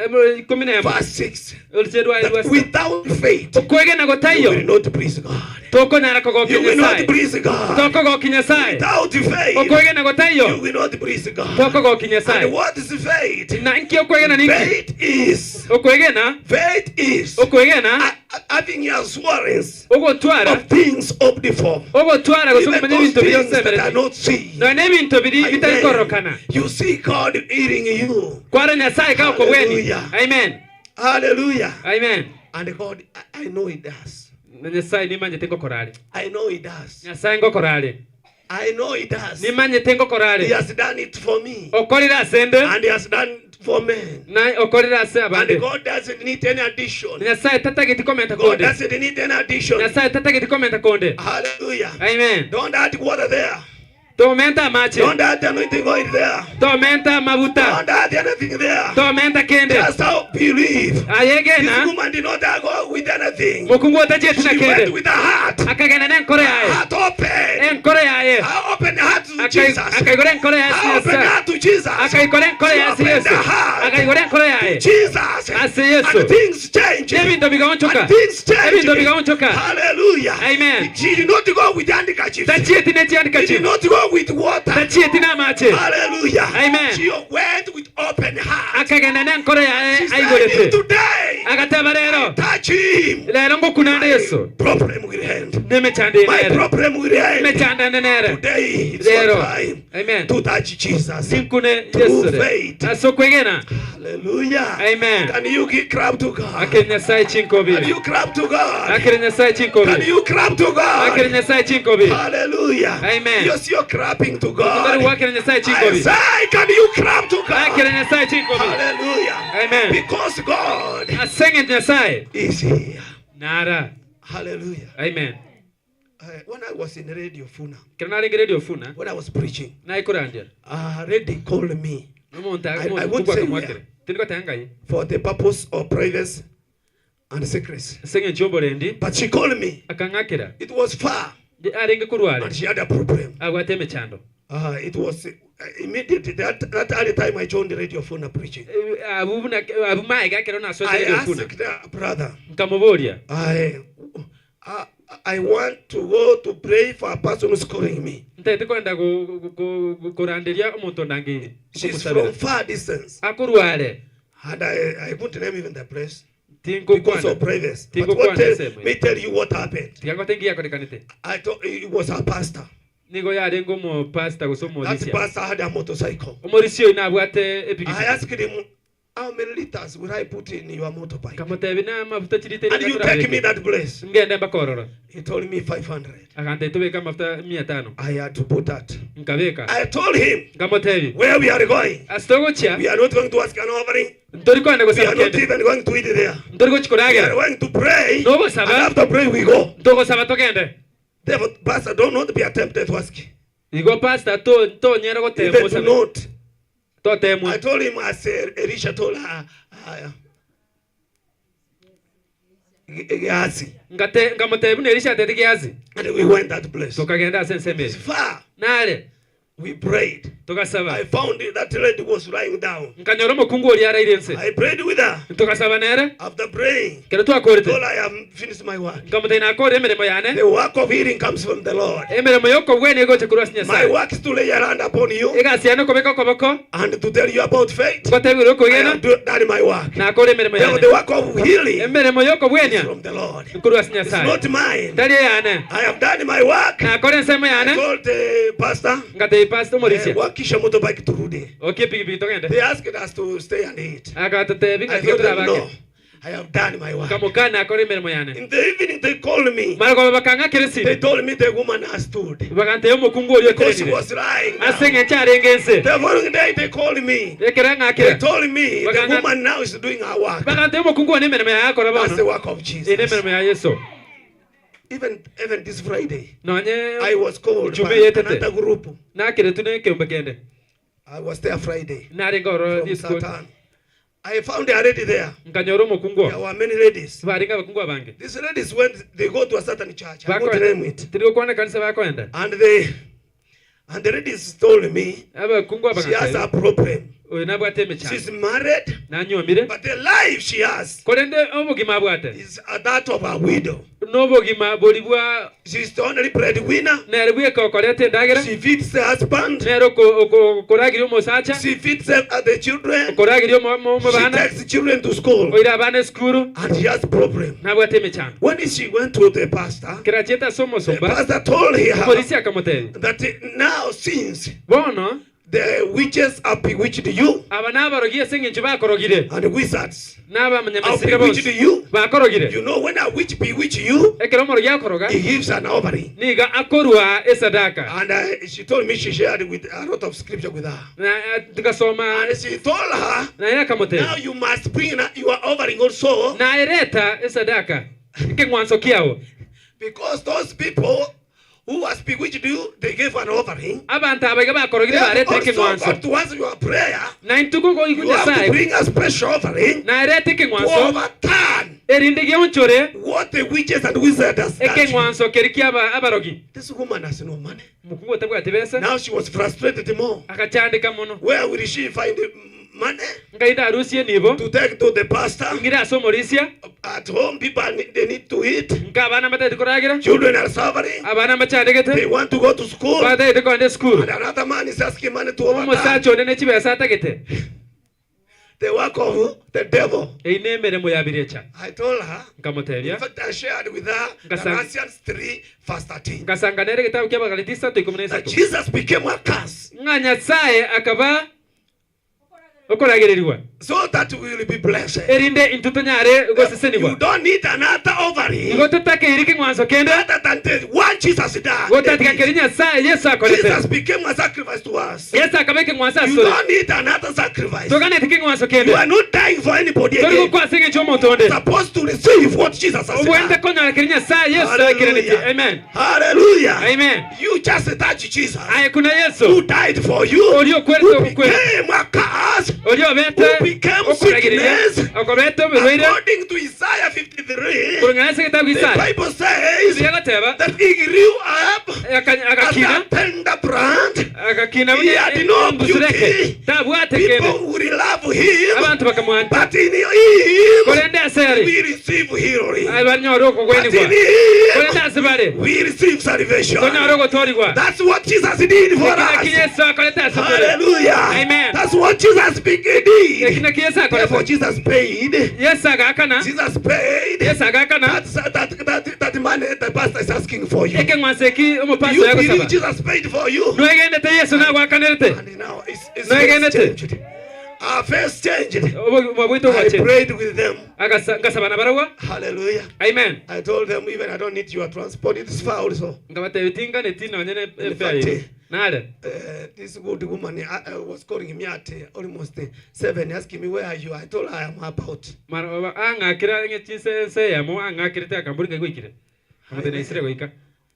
Ikumi na emo. verse 6, Oluche rwa that rwa without faith, Okwegena you will gotaiyo. not please God. Tokonyara kogokia You will not Nyasaye. please God. Tokogokia Nyasaye. Without faith, Okwegena you gotaiyo. will not please God. Tokogokia And Nyasaye. what is faith? Na inki okwegena ninki? Faith is Okwegena. faith is Okwegena. having assurance Ogotwara. of things hoped for. Ogotwara gose Even okumanya those ebinto things that are biosemereti. not seen. Nonya ebinto biri Amen. bitarikorokana. You see God healing you. Kwara Nyasaye gakobweni. Hallelujah. Amen. Hallelujah. Amen. And God, I, I know He does. Na Nyasaye nimanyete ngokora are. I know He does. Nyasaye ngokora are. I know He does. Nimanyete ngokora He are. has done it for me. Okorire ase nde. And He has done it for men. Na okorire ase And abande. God doesn't need any addition. Nyasaye tatageti komenta God konde. doesn't need any addition. Nyasaye tatageti komenta konde. Hallelujah. Amen. Don't add water there. Tomenta amache. Don't add anointing oil there. Tomenta amabuta. Don't add anything there. Tomenta kende. Just how believe. This Ayegena. woman did not go with anything. Mokungu otachieti na She went kende. with her heart. Akagenda nenkoro yaye. Heart open. Enkoro yaye. Her open heart to God. Akai- Jesus. akaigora enkoro yaye ase I opened Nyasaye. her to Jesus. Akaikora enkoro She yaye ase opened Yesu. her heart Akaigora enkoro yaye. to Jesus. Ase Yesu. And things change. N'ebinto bigaonchoka. And things change. Ebinto bigaonchoka. Hallelujah. Amen. She did not go with handkerchiefs. Tachieti ne She did chihandkerchief. not go with water. Tachieti n'amache. Hallelujah. Amen. She went with open heart. Akagenda n'enkoro yaye She said, aigorete. Today, Agateba rero. touch him. Rero ngokunande Yesu. Problem will end. N'emechando My enere. problem will end. Emechando ende nere. Today, it's your Rero. time Amen. to touch Jesus. Tinkune Through Yesu. faith. Ase okwegena. Hallelujah. Amen. Can you give clap to God? Akere Nyasaye chinkobi. Can you clap to God? Akere Nyasaye chinkobi. Can you clap to God? Akere Nyasaye chinkobi. Hallelujah. Amen. You're still clapping to Tari God. wakere Nyasaye I chinkobi. say, can you clap to God? Akere Nyasaye chinkobi. Hallelujah. Amen. Because God Asenge Nyasaye. is here. Nara. Hallelujah. Amen. Uh, when I was in Radio Funa, Kero narenge Radio Funa. when I was preaching, Naikorandia. a lady called me Omonto I- I won't say akamwakere. Tindikoteba ngai. for the purpose of privacy and secrecy. Ase eng'encho y'oborendi. But she called me. Akang'akera. It was far Arenge korware. and she had a problem. Abwate emechando. Uh, it was uh, immediately that, that early time I joined the Radio Funa preaching. Abu buna abu maega ekero nasoete I Radio Funa. asked the brother, Nkamoboria. I, I, I want to go to pray for a person who's calling me. Ntaete kwenda go- go- go- go- koranderia omonto ondangeire. She's from far distance. Akorware. And I, I couldn't name even the place Tinkokwana. because of privacy. But Tinkokwana what tell, esemo. me tell you what happened. Tigagote ngiyakorekanete. I thought it was a pastor. Nigo yarenge omopastor gose That omorisia. pastor had a motorcycle. Omorisia oyo nabwate I epikipiki. asked him, how many liters will I put in your motorbike? Kamotebi na amafuta chirita And you take me that place. Ngende mbakorora. He told me 500. Akante tubeka amafuta 500. I had to put that. Nkabeka. I told him Nkamotebi. where we are going. Asitogochia. We are not going to ask an offering. Ntori kwenda We gosaba are not kende. even going to eat there. Ntori We are gochikoragera. going to pray. And Nogosaba. after pray, we go. Ntogosaba togende. Therefore, Pastor, do not be tempted to ask. Igo pastor to tonyera gotema Even to osabe. not. Totemwa. I told him as uh, Elisha told her, uh, Gehazi. Ngate ngamotebi na Elisha atete Gehazi. And we went that place. Tukagenda ase ensemo eye. Far. Nare. We prayed. Tukasaba. I found it, that lady was lying down. Nkanyora omokungu oria araire ense. I prayed with her. Tukasaba nere. After praying, Kero twakorete. told her I have finished my work. Nkamotebia nakore emeremo yane. The work of healing comes from the Lord. Emeremo yokobwenia egocha korwa ase My Nyasaye. work is to lay a hand upon you Egasi yane okobeka okoboko. and to tell you about faith. Ngotebire I okwegena. have do- done my work. Nakore emeremo The, yane. the work of healing Emeremo is yokobwenia. from the Lord. Nkorwa ase It's Nyasaye. not mine. Tari eyane. I have done my work. Nakore ensemo I yane. told the pastor, Ngatebia pastor eh, omorisia. wakisha motorbike turudi. Okie pikipiki togende. They asked us to stay and eat. Akatotebi I ng'atiga told them, torabake. no, I have done my work. Nkamokana nakore emeremo yane. In the evening, they called me. Mara bakang'akera They esimi. told me the woman has stood. Bagantebia omokungu oria Because she oterenire. was lying. Ase down. eng'encho arenge ense. The following day, they called me. Ekero They ng'akera. told me the Baganga- woman now is doing her work. Bagantebia omokungu one emeremo yaye akora That's the bono. work of Ere Jesus. emeremo ya Yesu. Even, even this Friday, Nonye I was called Ijumaa by yetete. another group. nakeretwe nekeombe kende. I was there Friday Narenge oro from risuko. Satan. I found a lady there. Nkanyora omokungu There were many ladies. Baringa abakungu abange. These ladies went, they go to a certain church. I won't Bakoenda. name it. Tirigokwana kanisa bakoenda. And they, and the ladies told me Abakungu she has abagakaire. a problem. Oyo nabwate emechando. She's married, Nanyuomire. but the life she has Korende obogima abwate. is that of a widow. Nobogima bori bwa She's the only breadwinner. nere bweka okoreta endagera. She feeds the husband. Nere oko- oko- okorageria omosacha. She feeds the, uh, the children. Okorageria omo- omo- She omobana. takes the children to school. Oira abana esukuru. And she has problem. Nabwate emechando. When she went to the pastor, Kero achiete ase the omosomba. pastor told her Omorisia akamotebia. that now since Bono the witches have bewitched you aba nabarogi ase eng'encho bakorogire. and the wizards have N'abamanyamasiga bewitched bonsi. you, Bakorogire. you know when a witch bewitch you, Ekero omorogi akoroga. he gives an offering. Niga akorwa esadaka. And uh, she told me she shared with a lot of scripture with her. Na eh, tukasoma And she told her, naye now akamotebia. you must bring your offering also Naereta esadaka. Ekeng'wanso kiao. because those people who was bewitched you, they gave an offering. Abanto abaiga bakorogire They have bareta also ekeng'wanso. got to answer your prayer. Na intuko goigu You have to Nyasaye. bring a special offering Naereta to ekeng'wanso overturn. Erinde gionchore what the witches and wizards has done. ekeng'wanso keria kia aba- abarogi. This woman has no money. Omokungu otabwati besa. Now she was frustrated more. Agachandeka mono. Where will she find money? Ngai ndarusie nibo. To take to the pastor. Ng'ire ase omorisia. At home people are, they need to eat. Nka abana mbatagete koragera. Children are suffering. Abana mbachandegete. They want to go to school. Batagete kogenda esukuru. And another man is asking money to overtime. Omosacha onde ne chibesa atagete. The work of the devil. Eyio nemeremo ya birecha. I told her. Nkamotebia. In fact, I shared with her Galatians 3 verse 13. Ngasanga nere egetabu kia Abagalati 3:13. That Jesus became a curse. Ng'a Nyasae akaba okoragererigwa. So that we will be blessed. Erinde intwe tonyare gosesenigwa. You don't need another offering. Igo totakeire keng'wanso kende. Other than the one Jesus died. Gotatiga keria Nyasae Yeso akorete. Jesus became a sacrifice to us. Yeso akaba ekeng'wanso You asore. don't need another sacrifice. Toganeti keng'wanso kende. You are not dying for anybody Tori again. gokwa ase eng'encho y'omonto onde. Supposed to receive what Jesus has Obwenerete done. konyora keria Nyasae Yeso aikeraneti. Hallelujah. Amen. Hallelujah. Amen. You just touch Jesus. Aye kuna Yeso. Who died for you. Oria okwerete Who ogokwera. became a curse. Oria obete Who became okoragereria. sickness. Okobete oborwaire. According to Isaiah 53, Koreng'ana ase egetabu the Isaya. Bible says Bibilia egoteba. that he grew up Agakina. as a tender plant. Agakina He had no mbusureke. beauty. Tabwate kende. People would love him. Abantu bakamwancha. But in him, Korende ase are. we receive healing. Aye banyore okogwenigwa. But in him, Korende ase bare. we receive salvation. Tonyore ogotorigwa. That's what Jesus did for Eki naki us. Yeso akorete ase tore. Hallelujah. Amen. That's what Jesus did. Eki naki Yeso akorete. Therefore, Jesus paid. Yeso agakana. Jesus paid. Yeso agakana. That, that, that, that money the pastor is asking for you. Ekeng'wanso eki omopastor You believe agosaba. Jesus paid for you. Noegenete Yeso nagwakanerete. And now it's, it's Noegenete. changed. Our face changed. Obogima bwaito I bwachenchire. prayed with them. Ngasaba nabarabwo. Hallelujah. Amen. I told them even I don't need your transport. It's far also. Ngabatebia tinganeti nonye ne In efare fact, eye. Nare. This good woman was calling me at almost 7, asking me where are you. I told her I am about. Mara ang'akera ng'e chinse ense eyemo ang'akerete akambori ng'ai goikire. Nkamotebia naisire goika.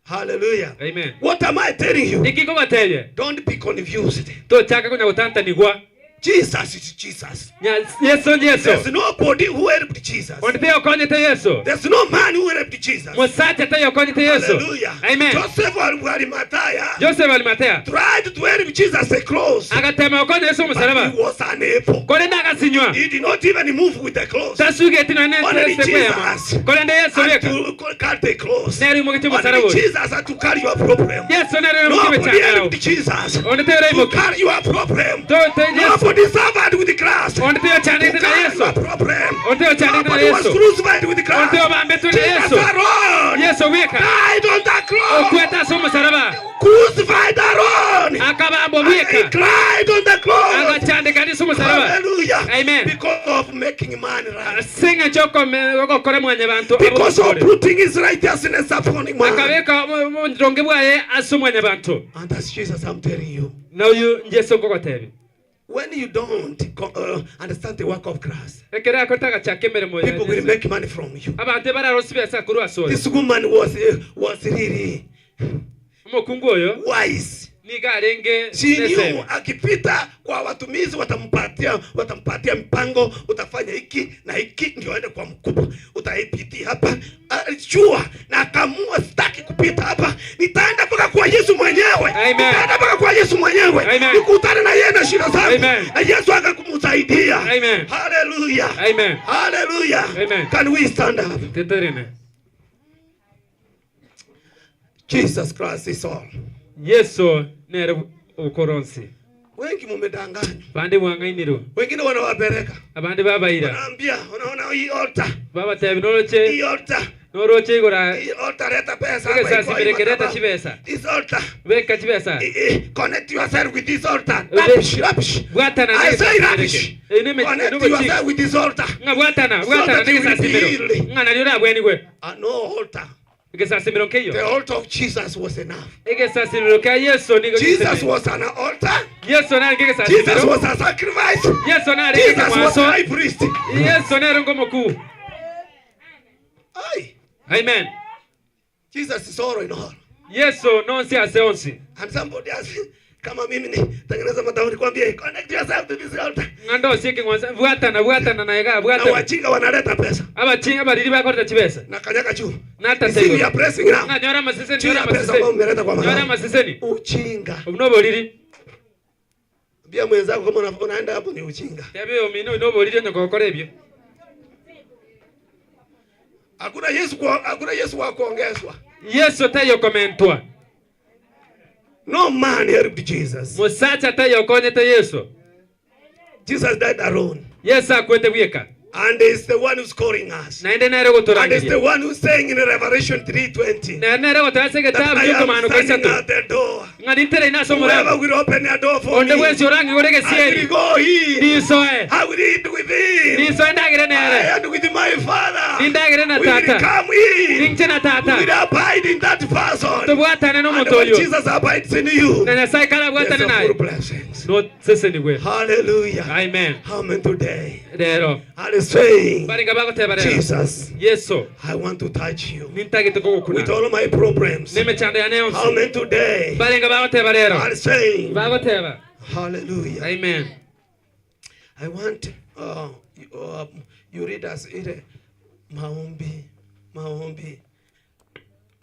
Hallelujah. Amen. What am I telling you? Niki ngobatebia? Don't be confused. Tochaka konya gotantanigwa. Jesus is Jesus. Yeso Yeso. There's nobody who helped Jesus. Onde teyokonyete Yeso. There's no man who helped Jesus. Mosacha teyokonyete Yeso. Hallelujah. Amen. Joseph of Arimathea Joseph Arimathea tried to help Jesus the cross. Agatema gokonya Yeso omosalaba. But he was unable. Korende agasinywa. He did not even move with the cross. Tasugeti nonye Only ase kweyama. Jesus Korende Yeso had bweka. to carry the cross. Nere oimogetie Only omosalaba oyo. Jesus had to carry your problem. Yeso nere oimogetie Nobody emechando yao. helped Jesus Onde to teyoraimoki. carry your problem. To te Yeso. Nobody suffered with Christ. Onde teyochandete To na carry Yeso. your problem. Onde teyochandete na Nobody was Yeso. crucified with Christ. Onde teyobambetwe na Jesus Yeso. alone Yeso bweka. died on the cross. Okwete ase omosalaba. Crucified alone. Akabambwa And he bweka. cried on the cross. Agachandeka ase omosalaba. Hallelujah. Amen. Because of making man right. Ase eng'encho ogokora mwanyabanto Because of abogokore. putting his righteousness upon man. Akabeka oboronge bwaye ase omwanyabanto. And that's Jesus, I'm telling you. Na oyo Yeso nkogotebia. When you don't understand the work of Christ, Ekero akorete agachaka emeremo ya people will Yeso. make money from you. Abanto ebararosie besa korwa ase oyo. This woman was really Omokungu oyo wise. nigo arenge She knew nesemi. akipita kwa watumizi watampatia mpango, utafanya hiki na hiki ndio aende kwa mkubwa, utaipitia hapa. Alijua na akaamua, sitaki kupita hapa, nitaenda mpaka kwa Yesu mwenyewe. Amen. Nitaenda mpaka kwa Yesu mwenyewe, Amen. nikutane na yeye na shida zangu, Amen. na Yesu akakumsaidia. Amen. Hallelujah. Amen. Hallelujah. Amen. Can we stand up? Teterene. Jesus Christ is all. Yeso nere okoronsi. Wengi mumedanganywa, Bande mwang'ainirwe. wengine wanawapeleka, Abande babaira. wanaambia, unaona hii altar, Babatebia noroche hii altar noroche igora Hii altar leta pesa hapa egesasi iko hii bereke leta madhabahu. chibesa. This altar, Beka chibesa. connect yourself with this altar. Ube- Rubbish, rubbish. Bwatana I say negesasi rubbish. bereke. Ene Connect nubo yourself with this altar. Ng'a bwatana, So bwatana that you will negesasi be mero. healed. Ng'a nario orabwenigwe. No altar. Egesasimero nkeiyo. The altar of Jesus was enough. Egesasimero kia Yeso nigo Jesus gisemire. was an altar. Yeso narenge Jesus egesasimero. was a sacrifice. Yeso narenge Jesus was ekeng'wanso. a high priest. Yeso nere ngomokuu. Aye. Amen. Jesus is all in all. Yeso nonsi ase onsi. And somebody else Kama mimi ni tengeneza madhabahu nikwambie connect yourself to this altar. Ng'a ndosie ekeng'wanso, bwatana, bwatana naye igaa, Na bwatana. wajinga wanaleta pesa. Abachinga abariri bakoreta chibesa. Na kanyaga juu. Natata Receive igoro. your blessing now. Ng'a nyora amaseseni, Juu nyora ya pesa amaseseni. ambayo umeleta kwa Nyora madhabahu. amaseseni. Ujinga. Obu noboriri. Ambia mwenzako kama unaenda hapo ni ujinga. Tebia omino oyo noboriri onye gokora ebio. Hakuna Yesu kwa, hakuna Yesu wa kuongezwa. Yeso taiyo komentwa. No man helped Jesus. Mosacha taiyo okonyete Yeso. Jesus died alone. Yeso akwete bweka. And is the one who's calling us. Naende nere And is ogotorangeria. the one who's saying in Revelation 3:20 Nere nere ogoteba ase that egetabu I am gi'okomanoka standing isato. at the door. Ng'a nintereine ase Whoever omorango. will open a door for Onde me, bwensi orang'igore I will egesieri. go in. Nisoe. I will eat with him. Nisoe ndagere nere. I and with my father. Nindagere na We will tata. come in. Ninche na We tata. will abide in that person. Tobwatane And n'omonto when oyo. Jesus abides in you, Na Nyasaye kare there's abwatane a naye. full blessings. Nosesenigwe. Hallelujah. Amen. Amen today. Rero. And is saying, Baringa bagoteba rero. Jesus, Yeso. I want to touch you Nintagete kogokuna. with all my problems. Nemechando yane yonsi. Amen today. Baringa bagoteba rero. And saying, Bagoteba. Hallelujah. Amen. I want you read us ile maombi maombi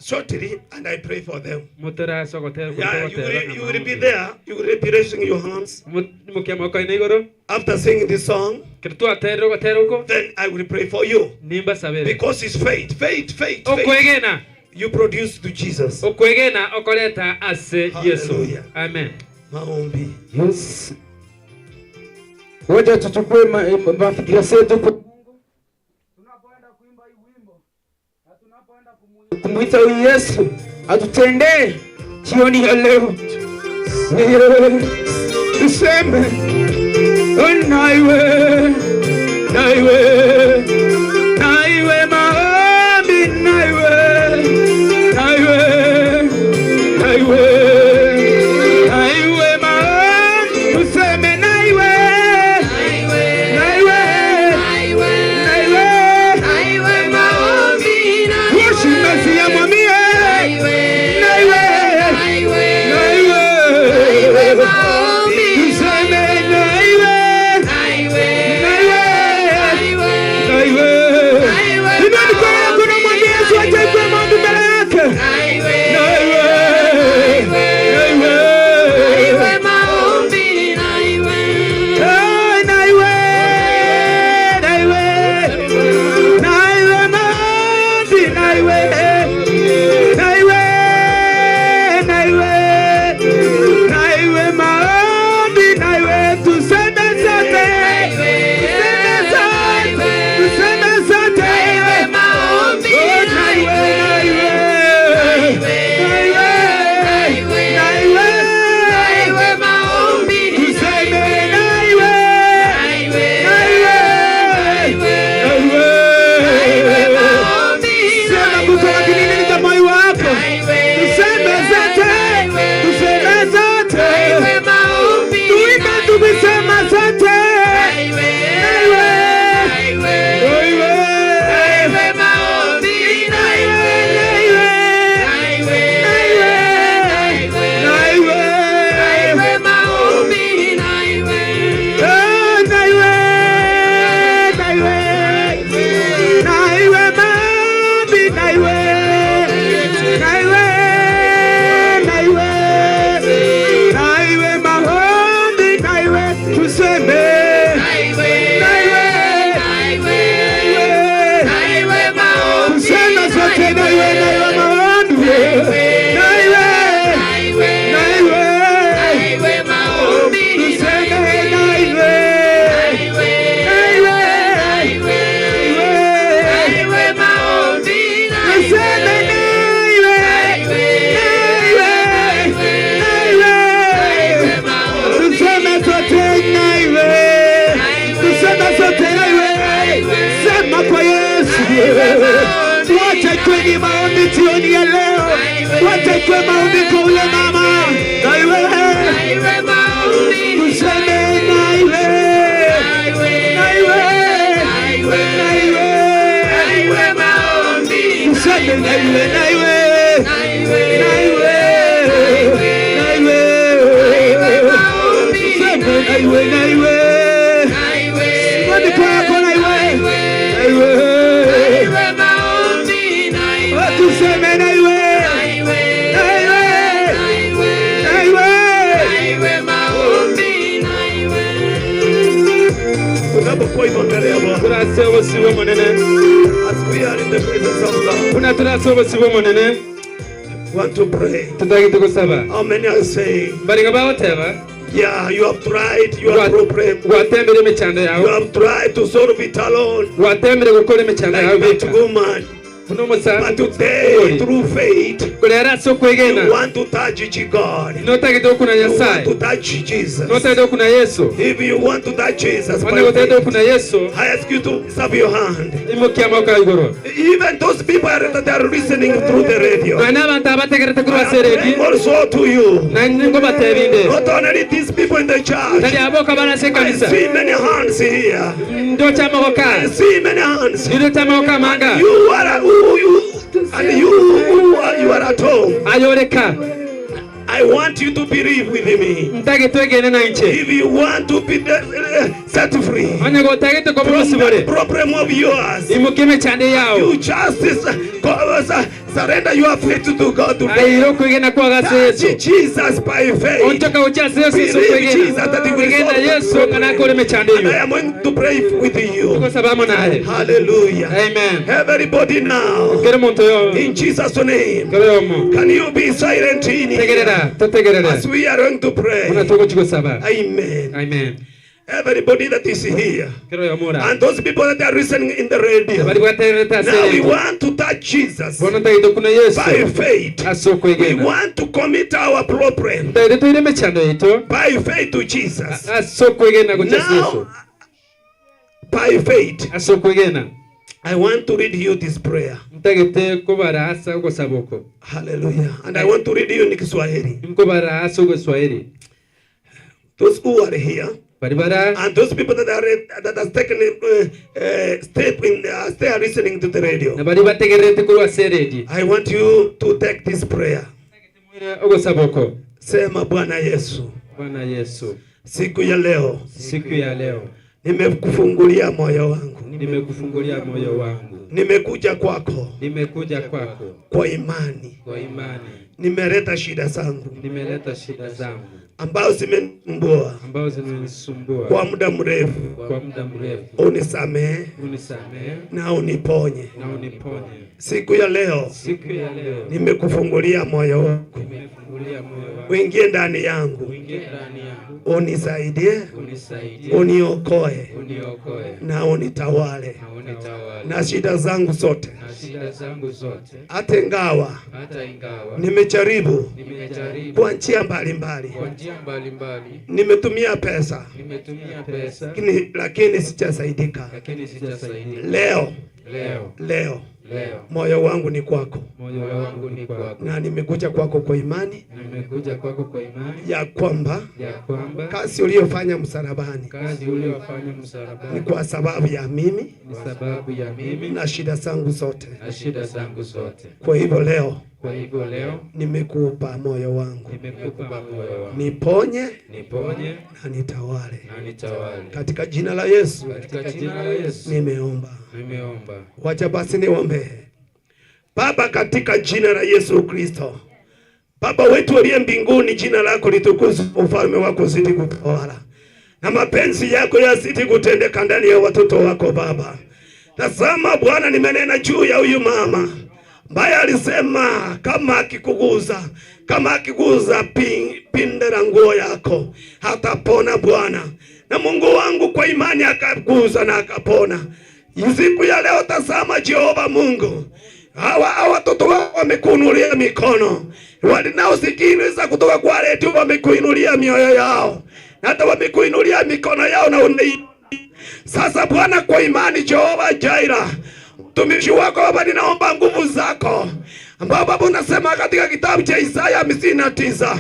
shortly and I pray for them. Motera ase ogotera Yeah, you will be there. You will be raising your hands Mukia moko ine igoro. after singing this song. Kero twaterire ogotera oko. Then I will pray for you Nimbasabere. because it's faith, faith, faith, faith. Okwegena. You produce to Jesus. Okwegena okoreta ase Yesu. Hallelujah. Amen. Maombi. Yes. Wacha tuchukue mafikira zetu kwa kumwita huyu Yesu atutendee jioni ya leo. Yeah. Tuseme oh, naiwe naiwe naiwe maombi naiwe naiwe naiwe naiwe maombi tuseme naiwe naiwe naiwe Yesu mwambie naiwe naiwe tuseme naiwe naiwe naiwe Inua mikono yako na mwambie Yesu acha ikuwe maombi mbele yake. Naiwe naiwe Eh, naiwe naiwe naiwe maombi naiwe naiwe naiwe naiwe maombi naiwe tuseme sote tuseme sote tuseme sote Oh, naiwe naiwe naiwe naiwe tuseme naiwe naiwe naiwe sema kutoka kilindini cha moyo wako tuseme zote tuseme zote tuimbe tukisema zote naiwe naiwe Tuseme sote naiwe naiwe maombi naiwe naiwe tuseme naiwe naiwe naiwe tuseme naiwe naiwe naiwe tuseme sote naiwe tuseme sote naiwe sema kwa Yesu wacha kwenye maombi jioni ya leo wacha kwa maombi kwa ule mama naiwe tuseme naiwe naiwe naiwe tuseme naiwe naiwe naiwe naiwe obosio bw'Omonene. As we are in the presence of God. Buna tore ase obosio bw'Omonene. Want to pray. Totagete gosaba. How many are saying? Mbariga bagoteba. Yeah, you have tried your problem. Gwatemire emechando yao. You have tried to solve it alone. Gwatemire gokora emechando yao Like that beka. woman. Buna omosa. But today, through faith, Korera ase okwegena. you want to touch God. Notagete okuna You want Nyasaye. to touch Jesus. Notagete okuna Yesu. If you want to touch Jesus, by Onye gotagete faith, okuna Yesu. I ask you to raise up your hand. Imokia amaboko igoro. Even those people are, that are listening through the radio. Nonya na abanto abategerete korwa ase I am eredi. praying also to you. Na ngobatebinde. Not only these people in the church. Tari aboka bare ase I ekanisa. see many hands here. Ndoche amaboko I aya. see many hands. Ndoche amaboko amanga. You are who you and you who are, you are at home. Ayoreka. I want you to believe with me. Ntagete ogene na inche. If you want to be uh, set free Onye gotagete koba from omosibore. that problem of yours, Imokia emechando yao. you just uh, go, uh, surrender your faith to God today. Aira okwegena kwago ase Touch Yesu. Jesus by faith. Onchoka gochia ase Yesu ase Believe okwegena. Jesus that he will Egena solve that Yesu problem. ng'a nakore emechando And I eyo. am going to pray with you. Togosaba amo naye. Hallelujah. Amen. Everybody now, Kere omonto oyo. in Jesus' name, Kere oyomo. can you be silent in here Tegerera, totegerere. as we are going to Buna pray? togochi gosaba. Amen. Amen. Everybody that is here Kere oyomo ora. and those people that are listening in the radio, Bari bwategererete ase now we eredi. want to touch Jesus Bono ntagete okuna Yesu. by faith. Ase We okwegena. want to commit our problem Ntagete toire emechando yaito by faith to Jesus. ase okwegena gochia ase Yesu. Now, by faith, Ase okwegena. I want to read you this prayer. Ntagete kobara ase ogosaba oko. Hallelujah. And I want to read you in Kiswahili. Nkobara ase ogeswahili. Those who are here Bari bara and those people that are that has taken a uh, uh, step in uh, they are listening to the radio. na bari bategererete korwa ase eredi. I want you to take this prayer. Mwire ogosaba oko. Sema Bwana Yesu, Bwana Yesu, siku ya leo siku ya leo nimekufungulia moyo wangu, nimekufungulia moyo wangu, nimekuja kwako nimekuja kwako kwa imani, kwa imani, nimeleta shida zangu nimeleta shida zangu ambazo zimenisumbua ambazo zimenisumbua kwa muda mrefu, kwa muda mrefu, unisamehe unisamehe na uniponye. na uniponye. Siku ya leo Siku ya leo nimekufungulia moyo wangu, nimefungulia moyo wangu, uingie ndani yangu, uingie ndani yangu, unisaidie, unisaidie, uniokoe uniokoe na unitawale na unitawale na shida zangu zote, na shida zangu zote, hata ingawa hata ingawa nimejaribu nimejaribu kwa njia mbalimbali, kwa njia mbalimbali, nimetumia pesa nimetumia pesa lakini, lakini sijasaidika. lakini sijasaidika. Leo Leo leo leo moyo wangu ni kwako moyo wangu ni kwako, na nimekuja kwako kwa imani nimekuja kwako kwa imani ya kwamba ya kwamba kazi uliyofanya msalabani kazi uliyofanya ni msalabani kwa sababu ya mimi ni sababu ya mimi na shida zangu zote. na shida zangu zote. Kwa hivyo leo Kwa hivyo leo nimekupa moyo wangu, nimekupa moyo wangu, niponye niponye na nitawale na nitawale katika jina la Yesu katika jina la Yesu nimeomba. nimeomba. Wacha basi niombe. Baba, katika jina la Yesu Kristo, Baba wetu uliye mbinguni, jina lako litukuzwe, ufalme wako uzidi kutawala na mapenzi yako yazidi kutendeka ndani ya watoto wako Baba. Tazama Bwana, nimenena juu ya huyu mama ambaye alisema kama akikuguza, kama akiguza pinde la nguo yako hatapona Bwana. Na Mungu wangu kwa imani akaguza na akapona. Siku ya leo tazama, Jehova Mungu, hawa watoto wao wamekuinulia mikono, walinaosikiliza kutoka kwa redio wamekuinulia mioyo yao, na hata wamekuinulia mikono yao na unai sasa Bwana, kwa imani Jehova Jaira, mtumishi wako Baba, ninaomba nguvu zako, ambao Baba unasema katika kitabu cha Isaya 59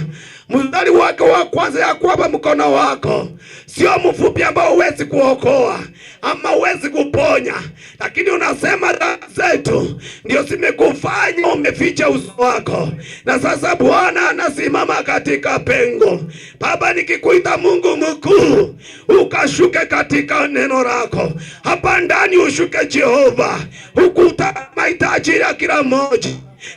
mstari wake wa kwanza ya kwamba mkono wako sio mfupi ambao huwezi kuokoa ama huwezi kuponya, lakini unasema dhambi zetu ndio zimekufanya umeficha uso wako, na sasa Bwana anasimama katika pengo. Baba, nikikuita Mungu mkuu, ukashuke katika neno lako hapa ndani, ushuke Jehova, hukuta mahitaji ya kila mmoja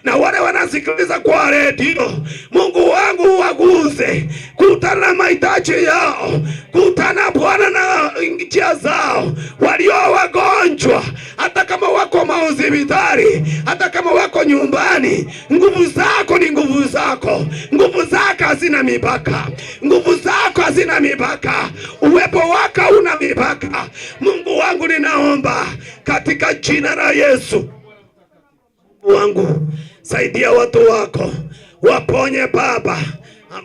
na wale wanasikiliza kwa redio, Mungu wangu. Uwaguze, kutana na mahitaji yao, kutana Bwana na njia zao, walio wagonjwa, hata kama wako mahospitali, hata kama wako nyumbani, nguvu zako ni nguvu zako, nguvu zako hazina mipaka, nguvu zako hazina mipaka, uwepo wako hauna mipaka. Mungu wangu, ninaomba katika jina la Yesu wangu, saidia watu wako, waponye Baba,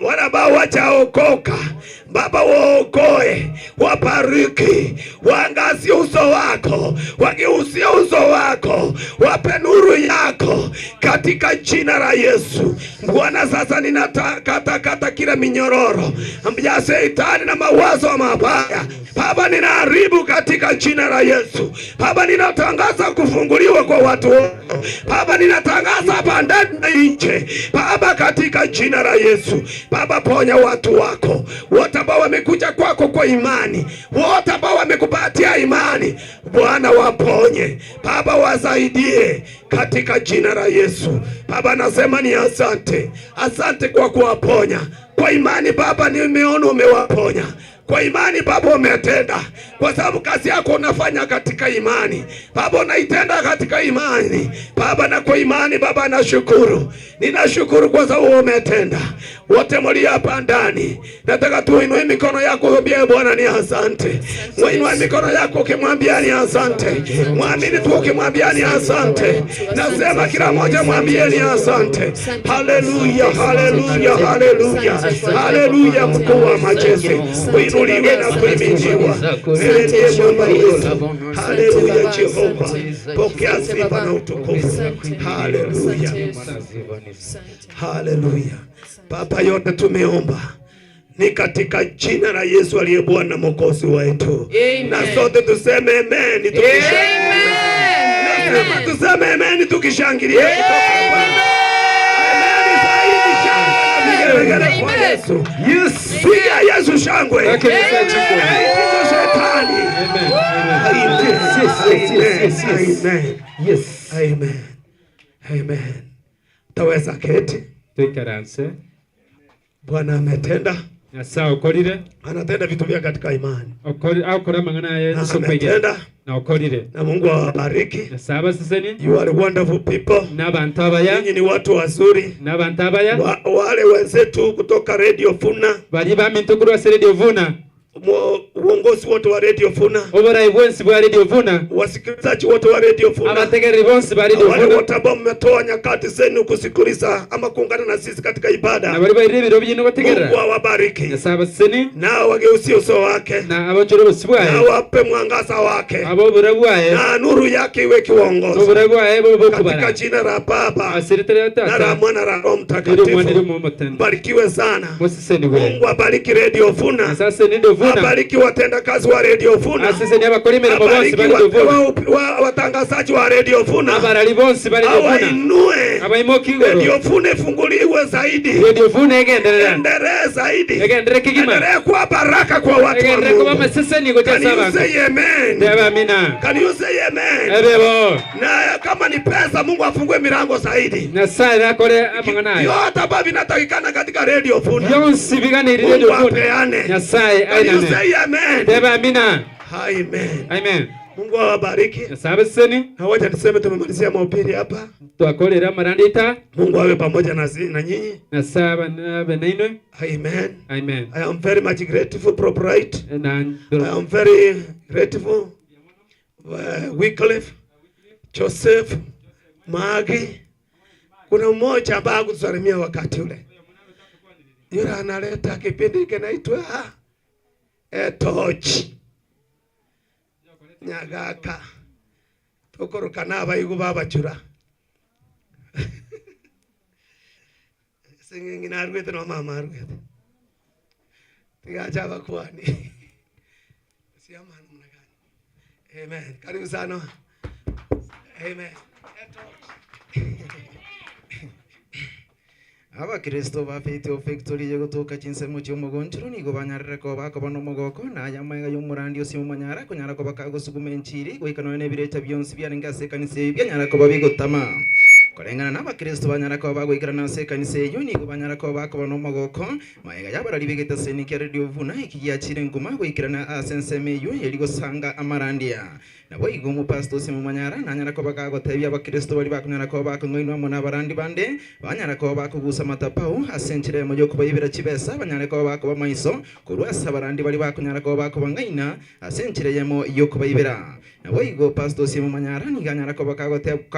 wale ambao wachaokoka Baba, waokoe, wabariki, waangazie uso wako, wageuzie uso wako, wape nuru yako katika jina la Yesu. Bwana, sasa ninakatakata kila minyororo ya shetani na mawazo mabaya Baba, ninaharibu katika jina la Yesu. Baba, ninatangaza kufunguliwa kwa watu wote. Baba, ninatangaza hapa ndani na nje. Baba, katika jina la Yesu. Baba, ponya watu wako wote ambao wamekuja kwako kwa imani, wote ambao wamekupatia imani. Bwana, waponye Baba, wasaidie katika jina la Yesu. Baba, nasema ni asante, asante kwa kuwaponya kwa imani. Baba, nimeona umewaponya kwa imani Baba umetenda, kwa sababu kazi yako unafanya katika imani Baba, unaitenda katika imani Baba, na kwa imani Baba nashukuru, ninashukuru kwa sababu umetenda. Wote mlio hapa ndani, nataka tuinue mikono yako uambie Bwana ni asante. Uinue mikono yako ukimwambia ni asante, mwamini tu ukimwambia ni asante. Nasema kila mmoja mwambie ni asante. Haleluya, haleluya, haleluya, haleluya. Mkuu wa majeshi uinuliwe na kuhimidiwa. Wewe ndiye mwamba wetu. Haleluya, Jehova, pokea sifa na utukufu. Haleluya, haleluya. Baba, yote tumeomba ni katika jina la Yesu aliye Bwana Mwokozi wetu, na sote tuseme amen. Nasema tuseme amen tukishangilia kutoka hapa. Amen zaidi, shangwe na vigelegele kwa Yesu. Yes. Piga Yesu shangwe. Okay, yes, Hizo shetani. Amen. Amen. Yes, yes, yes, yes. Amen. Yes. Amen. Amen. Taweza keti. Twikaranse. Bwana ametenda. Nyasaye okorire. Anatenda vitu vya katika imani. Okori akora mang'ana ya Na Yesu kwegera. ametenda. Na okorire. Na Mungu awabariki. Nyasaye abasesenie. You are wonderful people. N'abantu abaya. Ninyi ni watu wazuri. N'abantu abaya. Wa, wale wenzetu kutoka Radio Funa, Bari baminto korwa ase Radio Vuna. uongozi wote wa Radio Funa, Oborai bwensi bwa Radio Vuna. wasikilizaji wote wa Radio Funa, Abategereri bonsi ba Radio wale Vuna. wote ambao mmetoa nyakati zenu kusikiliza ama kuungana na sisi katika ibada, Na bari bairire ebiro byino bategerera. Mungu awabariki Nyasaye abasesenie. na wageusie uso wake Na abachore obosi na bwaye. wape mwangaza wake Abo obura bwaye. na nuru yake iwe kiwaongoza Obura bwaye bube katika bokubara. jina la Baba Ase rieta ria na la Tata. Mwana la Roho Nero Mwana nero Mtakatifu. Mwoyo Motene. Mbarikiwe sana. Museseniwe. Mungu abariki Radio Funa, Nyasaye asesenie Radio Vuna. abariki watendakazi wa Radio Funa, Asesenie abakora emirimo bonsi abariki ba Radio Vuna. watangazaji wa Radio Funa, Abarari bonsi ba Radio Vuna. awainue Abaimoki igoro. Radio Funa ifunguliwe zaidi, Radio Vuna egenderera. endelee zaidi, Egenderere kigima. endelee kuwa baraka kwa watu wa Egenderere kuba Mungu. amaseseni gocha Can you ase abantu. say amen? Teba amina. Can you say amen? Ebebo. Na kama ni pesa, Mungu afungue milango zaidi. Nyasaye nakore amang'ana ayo. Yote ambavyo vinatakikana katika Radio Funa, Byonsi biganirire Mungu Radio Vuna. apeane. Nyasaye Can you ainane. say amen? Teba amina. Amen. Amen. Mungu awabariki. Nyasaye abaseseni. Na wacha niseme tumemalizia mahubiri hapa. Twakorera amarandita. Mungu awe pamoja na na nyinyi. Nyasaye abe nainwe. Amen. Amen. I am very much grateful, Proprite. Na I am very grateful. Wycliffe, Joseph, Maggie. Kuna mmoja ambaye hakutusalimia wakati ule. Yule analeta kipindi kinaitwa Etochi. Nyagaka. Tukorokana abaigu babachura. Sing'eng'i narwete no mama arwete. Tigacha abakwani. Siamana mna gani. Amen. Karibu sana. Amen. Abakristo ba Faith of Victory yegotoka chinsemo chiomogonchoro nigo banyarire koba koba nomogoko na aya maiga y'omorandi osimo manyara konyara koba kagosuguma enchiri goika nonya na ebirecha bionsi biarenge ase ekanisa ebi bianyara koba bigotama. Koreng'ana n'Abakristo banyara koba bagoikerana ase ekanisa eyio, nigo banyara koba bakoba nomogoko. Magega y'abarari b'egetaseni kia Radio buna eki giachire nkuma goikerana ase ensemo eyio eri gosanga amarandia. Naboigo omopastor Simon Manyara nanyara koba gagotebia Abakristo baria bakonyara koba bakong'ainwa amo nabarandi bande banyara koba bakogusa amatapau ase enchera eyemo y'okobaibera chibesa banyare koba bakoba maiso korwa ase abarandi baria bakonyara koba bakobang'aina ase enchera eyemo y'okobaibera. Naboigo Pastor Simon Manyara nigo anyara koba kagoteb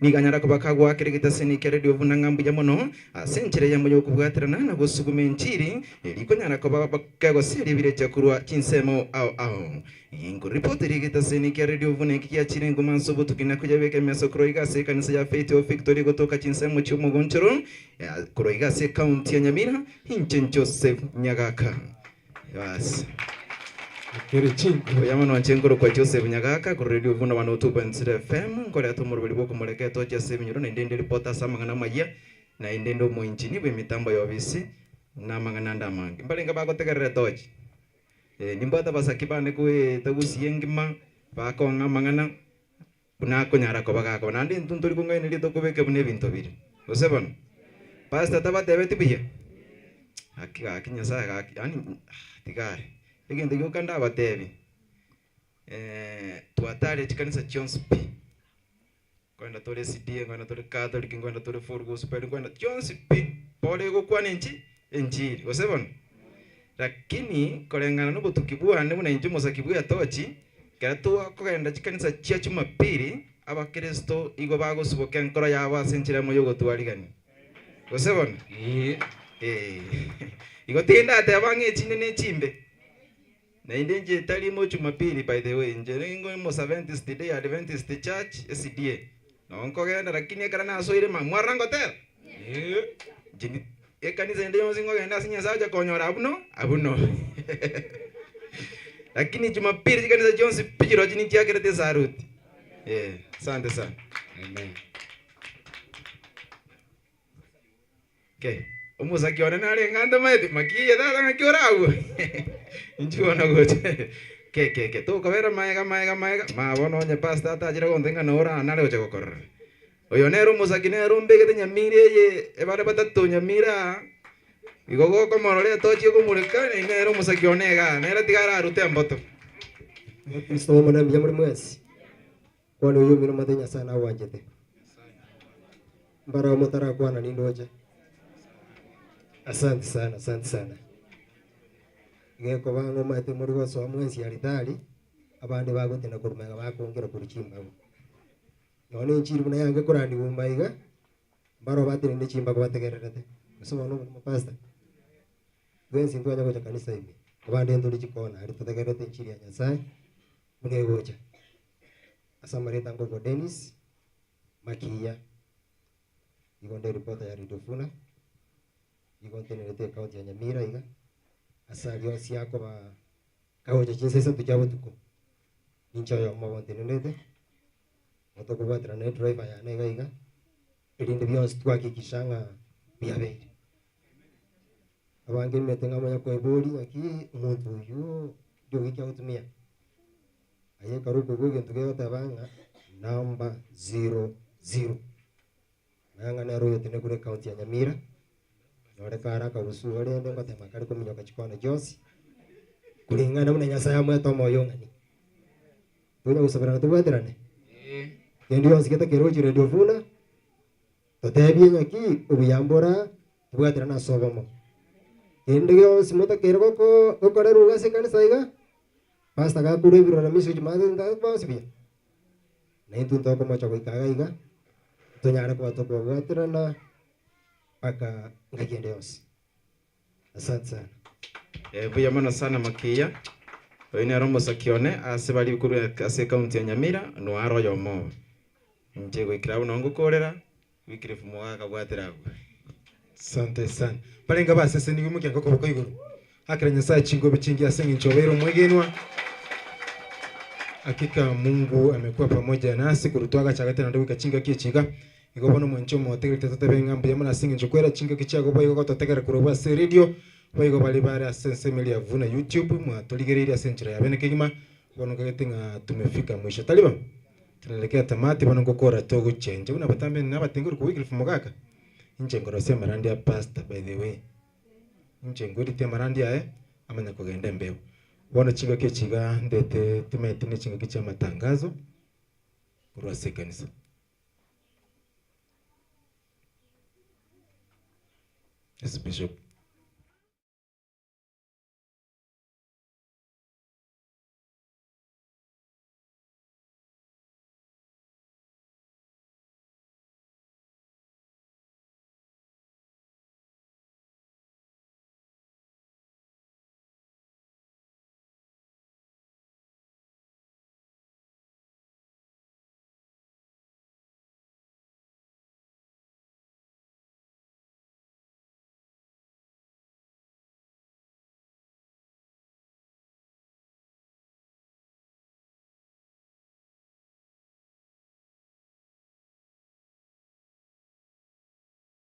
nigo anyara koba kagoakera egetaseni kia Radio buna ng'a mbuya mono ase enchera eyemo y'okobwaterana na gosuguma enchiri eria konyara koba kegoseria ebirecha korwa chinsemo ao ao. Nkoripoteri egetaseni kia Radio buna eki giachire nguma ase obotuki na koyabeka emeso korwa iga ase ekanisa ya Faith of Victory gotoka chinsemo chi'omogonchoro korwa iga ase ekaunti ya Nyamira, inche Joseph Nyagaka. Bas. Mbuya mono inche nkorokwa Joseph Nyagaka korwa Radio Buna 102.0 FM, nkoreta omoroberi bw'okomoreka etochi ase ebinyoro naende inde reporter ase amang'ana amayia, naende inde omoinchini bw'emitambo ya obisi na amang'ana ande amange. Mbarenge bagotegerera etochi? Eh, nimbwate abasaki bane koeta gusii engima, bakong'a amang'ana buna akonyara koba gakoba. Naende intwe ntori kong'ainereria tokobeke buna ebinto bire. Gose bono? Pastor tabatebeti buya? Gaki gaki Nyasaye gaki yaani tiga are. Egento gioka ndabatebi, twataria chikanisa chionsi pi. Nkoenda tore SDA, nkoenda tore Catholic, nkoenda tore Full Gospel, nkoenda chionsi pi, pore egokwana enchi enchiri, gose bono? Lakini koreng'ana nobotuki bwane buna inche omosaki bw'etochi, ekero twakogenda chikanisa chia Jumapili, abakristo igo bagosuboka enkoro yabo ase enchera emo y'ogotwarigania. Gose bono? Ee. Igo tindateba ng'a echinde nechimbe. Naende inche tari mo Jumapili by the way, inche nigo Omosadventist Day Adventist Church, SDA, noo nkogenda lakini ekero nasoire ma mwarora ngoteba? Inche ndi ekanisa ende yonsi nkogenda ase Nyasaye ocha konyora abwo no abwo no lakini Jumapili chikanisa chionsi pi chirochio ninchiakerete esaruti eh, asante sana. Amen. Okay. Omosaki one narenge antomaete, makiya tata ng'aki ore agwo? Inchuo bono gocha. Ke ke ke tokobera maega maega maega, ma bono onye pastor atachire gontebia ng'a nore aa nare gocha gokorora. Oyo nere omosaki nere ombegete nyamira eye ebare batato nyamira aa, igo gokomorora etochi ekomureka, nere omosaki one igaa, nere tiga ararute emboto. Abakristo b'Omonene mbuya more mwensi? Kwana oyio omino omanyete Nyasae nagwanchete. Mbarabwo motarakwana nindoche. Asante sana, asante sana. Gekoba ng'a omanyete more gosoa mwensi aritari, abande bagotenda korwa magega bakongera korwa chimbago. Nonya enchiri buna yange korandigwa maiga, mbarabwo batenenire chimbago bategererete. Gose bono omorimo pastor, twensi ntwanya gocha kanisa ime, abande ntore chikona aria totegererete enchiri ya Nyasae buna egocha. Ase amarieta nkorokwa Dennis Makiya, igo nde reporter ya Radio Funa, igo ntenerete ecounty ya Nyamira iga, ase aria onsi akoba kagocha chinsa isato chia botuko, ninche oyomo obo ntenerete, motokobwaterana na edriver yane iga iga, erinde bionsi twahakikisha ng'a biabeire. Abange nimanyete ng'a monya koeboria ng'aki omonto oyio riogi ki agotumia. Aye ekero okoigwa egento gegoteba ng'a number zero zero, manya ng'a nere oyotenenire korwa ecounty ya Nyamira, nore kare akagusu igo rende ngotema kare kominyoka chikona chionsi, koreng'ana buna Nyasaye amoete omoyo ong'ani. Tonya gosaberana tobwaterane? Kende gionsi getakeire Radio Funa, Totebie ng'aki obuya mbora tobwaterane ase obomo. Kende gionsi motakeire goko gokorerwa iga ase ekanisa iga, pastor gakorwa ebiroro message maate bonsi buya. Na intwe ntokomocha goika iga iga, tonyare koba tokobwaterana mpaka ngaki ende yonsi. Asante sana. Buya mono sana Makiya. Oyo nere omosaki one ase baria korwa ase ecounty ya Nyamira noaro oyomo obo. Inche goikera abwo noo ngokorera, Wycliffe Mogaka akabwatera abwo. Asante sana. Barenge abasesenigwe mokiango okoboko igoro. Akera Nyasaye chingobe chingiya ase eng'encho obeire omwegenwa. Hakika Mungu amekuwa pamoja nasi korwa twagachagete naende goika chingaki echi iga. Igo bono mwanche omotegerete totebe ng'a mbuya mono ase eng'encho kwera chingaki chiago boigo gototegera korwa abwo ase eredio, boigo baria bare ase ensemo eria ya Vuna YouTube, mwatorigereirie ase enchera ya bene kegima, bono nkagete ng'a tumefika mwisho. Tari bo? Tunaelekea tamati bono ngokora togochenja buna botambe nabatengi korwa Wycliffe Mogaka inche nkorosia amarandi a pastor by the way inche nkoeritie amarandi aye amanya kogenda embeo. Bono chingaki echi iga ndete timaeti ne chingaki chia amatangazo korwa ase ekanisa. Yes Bishop.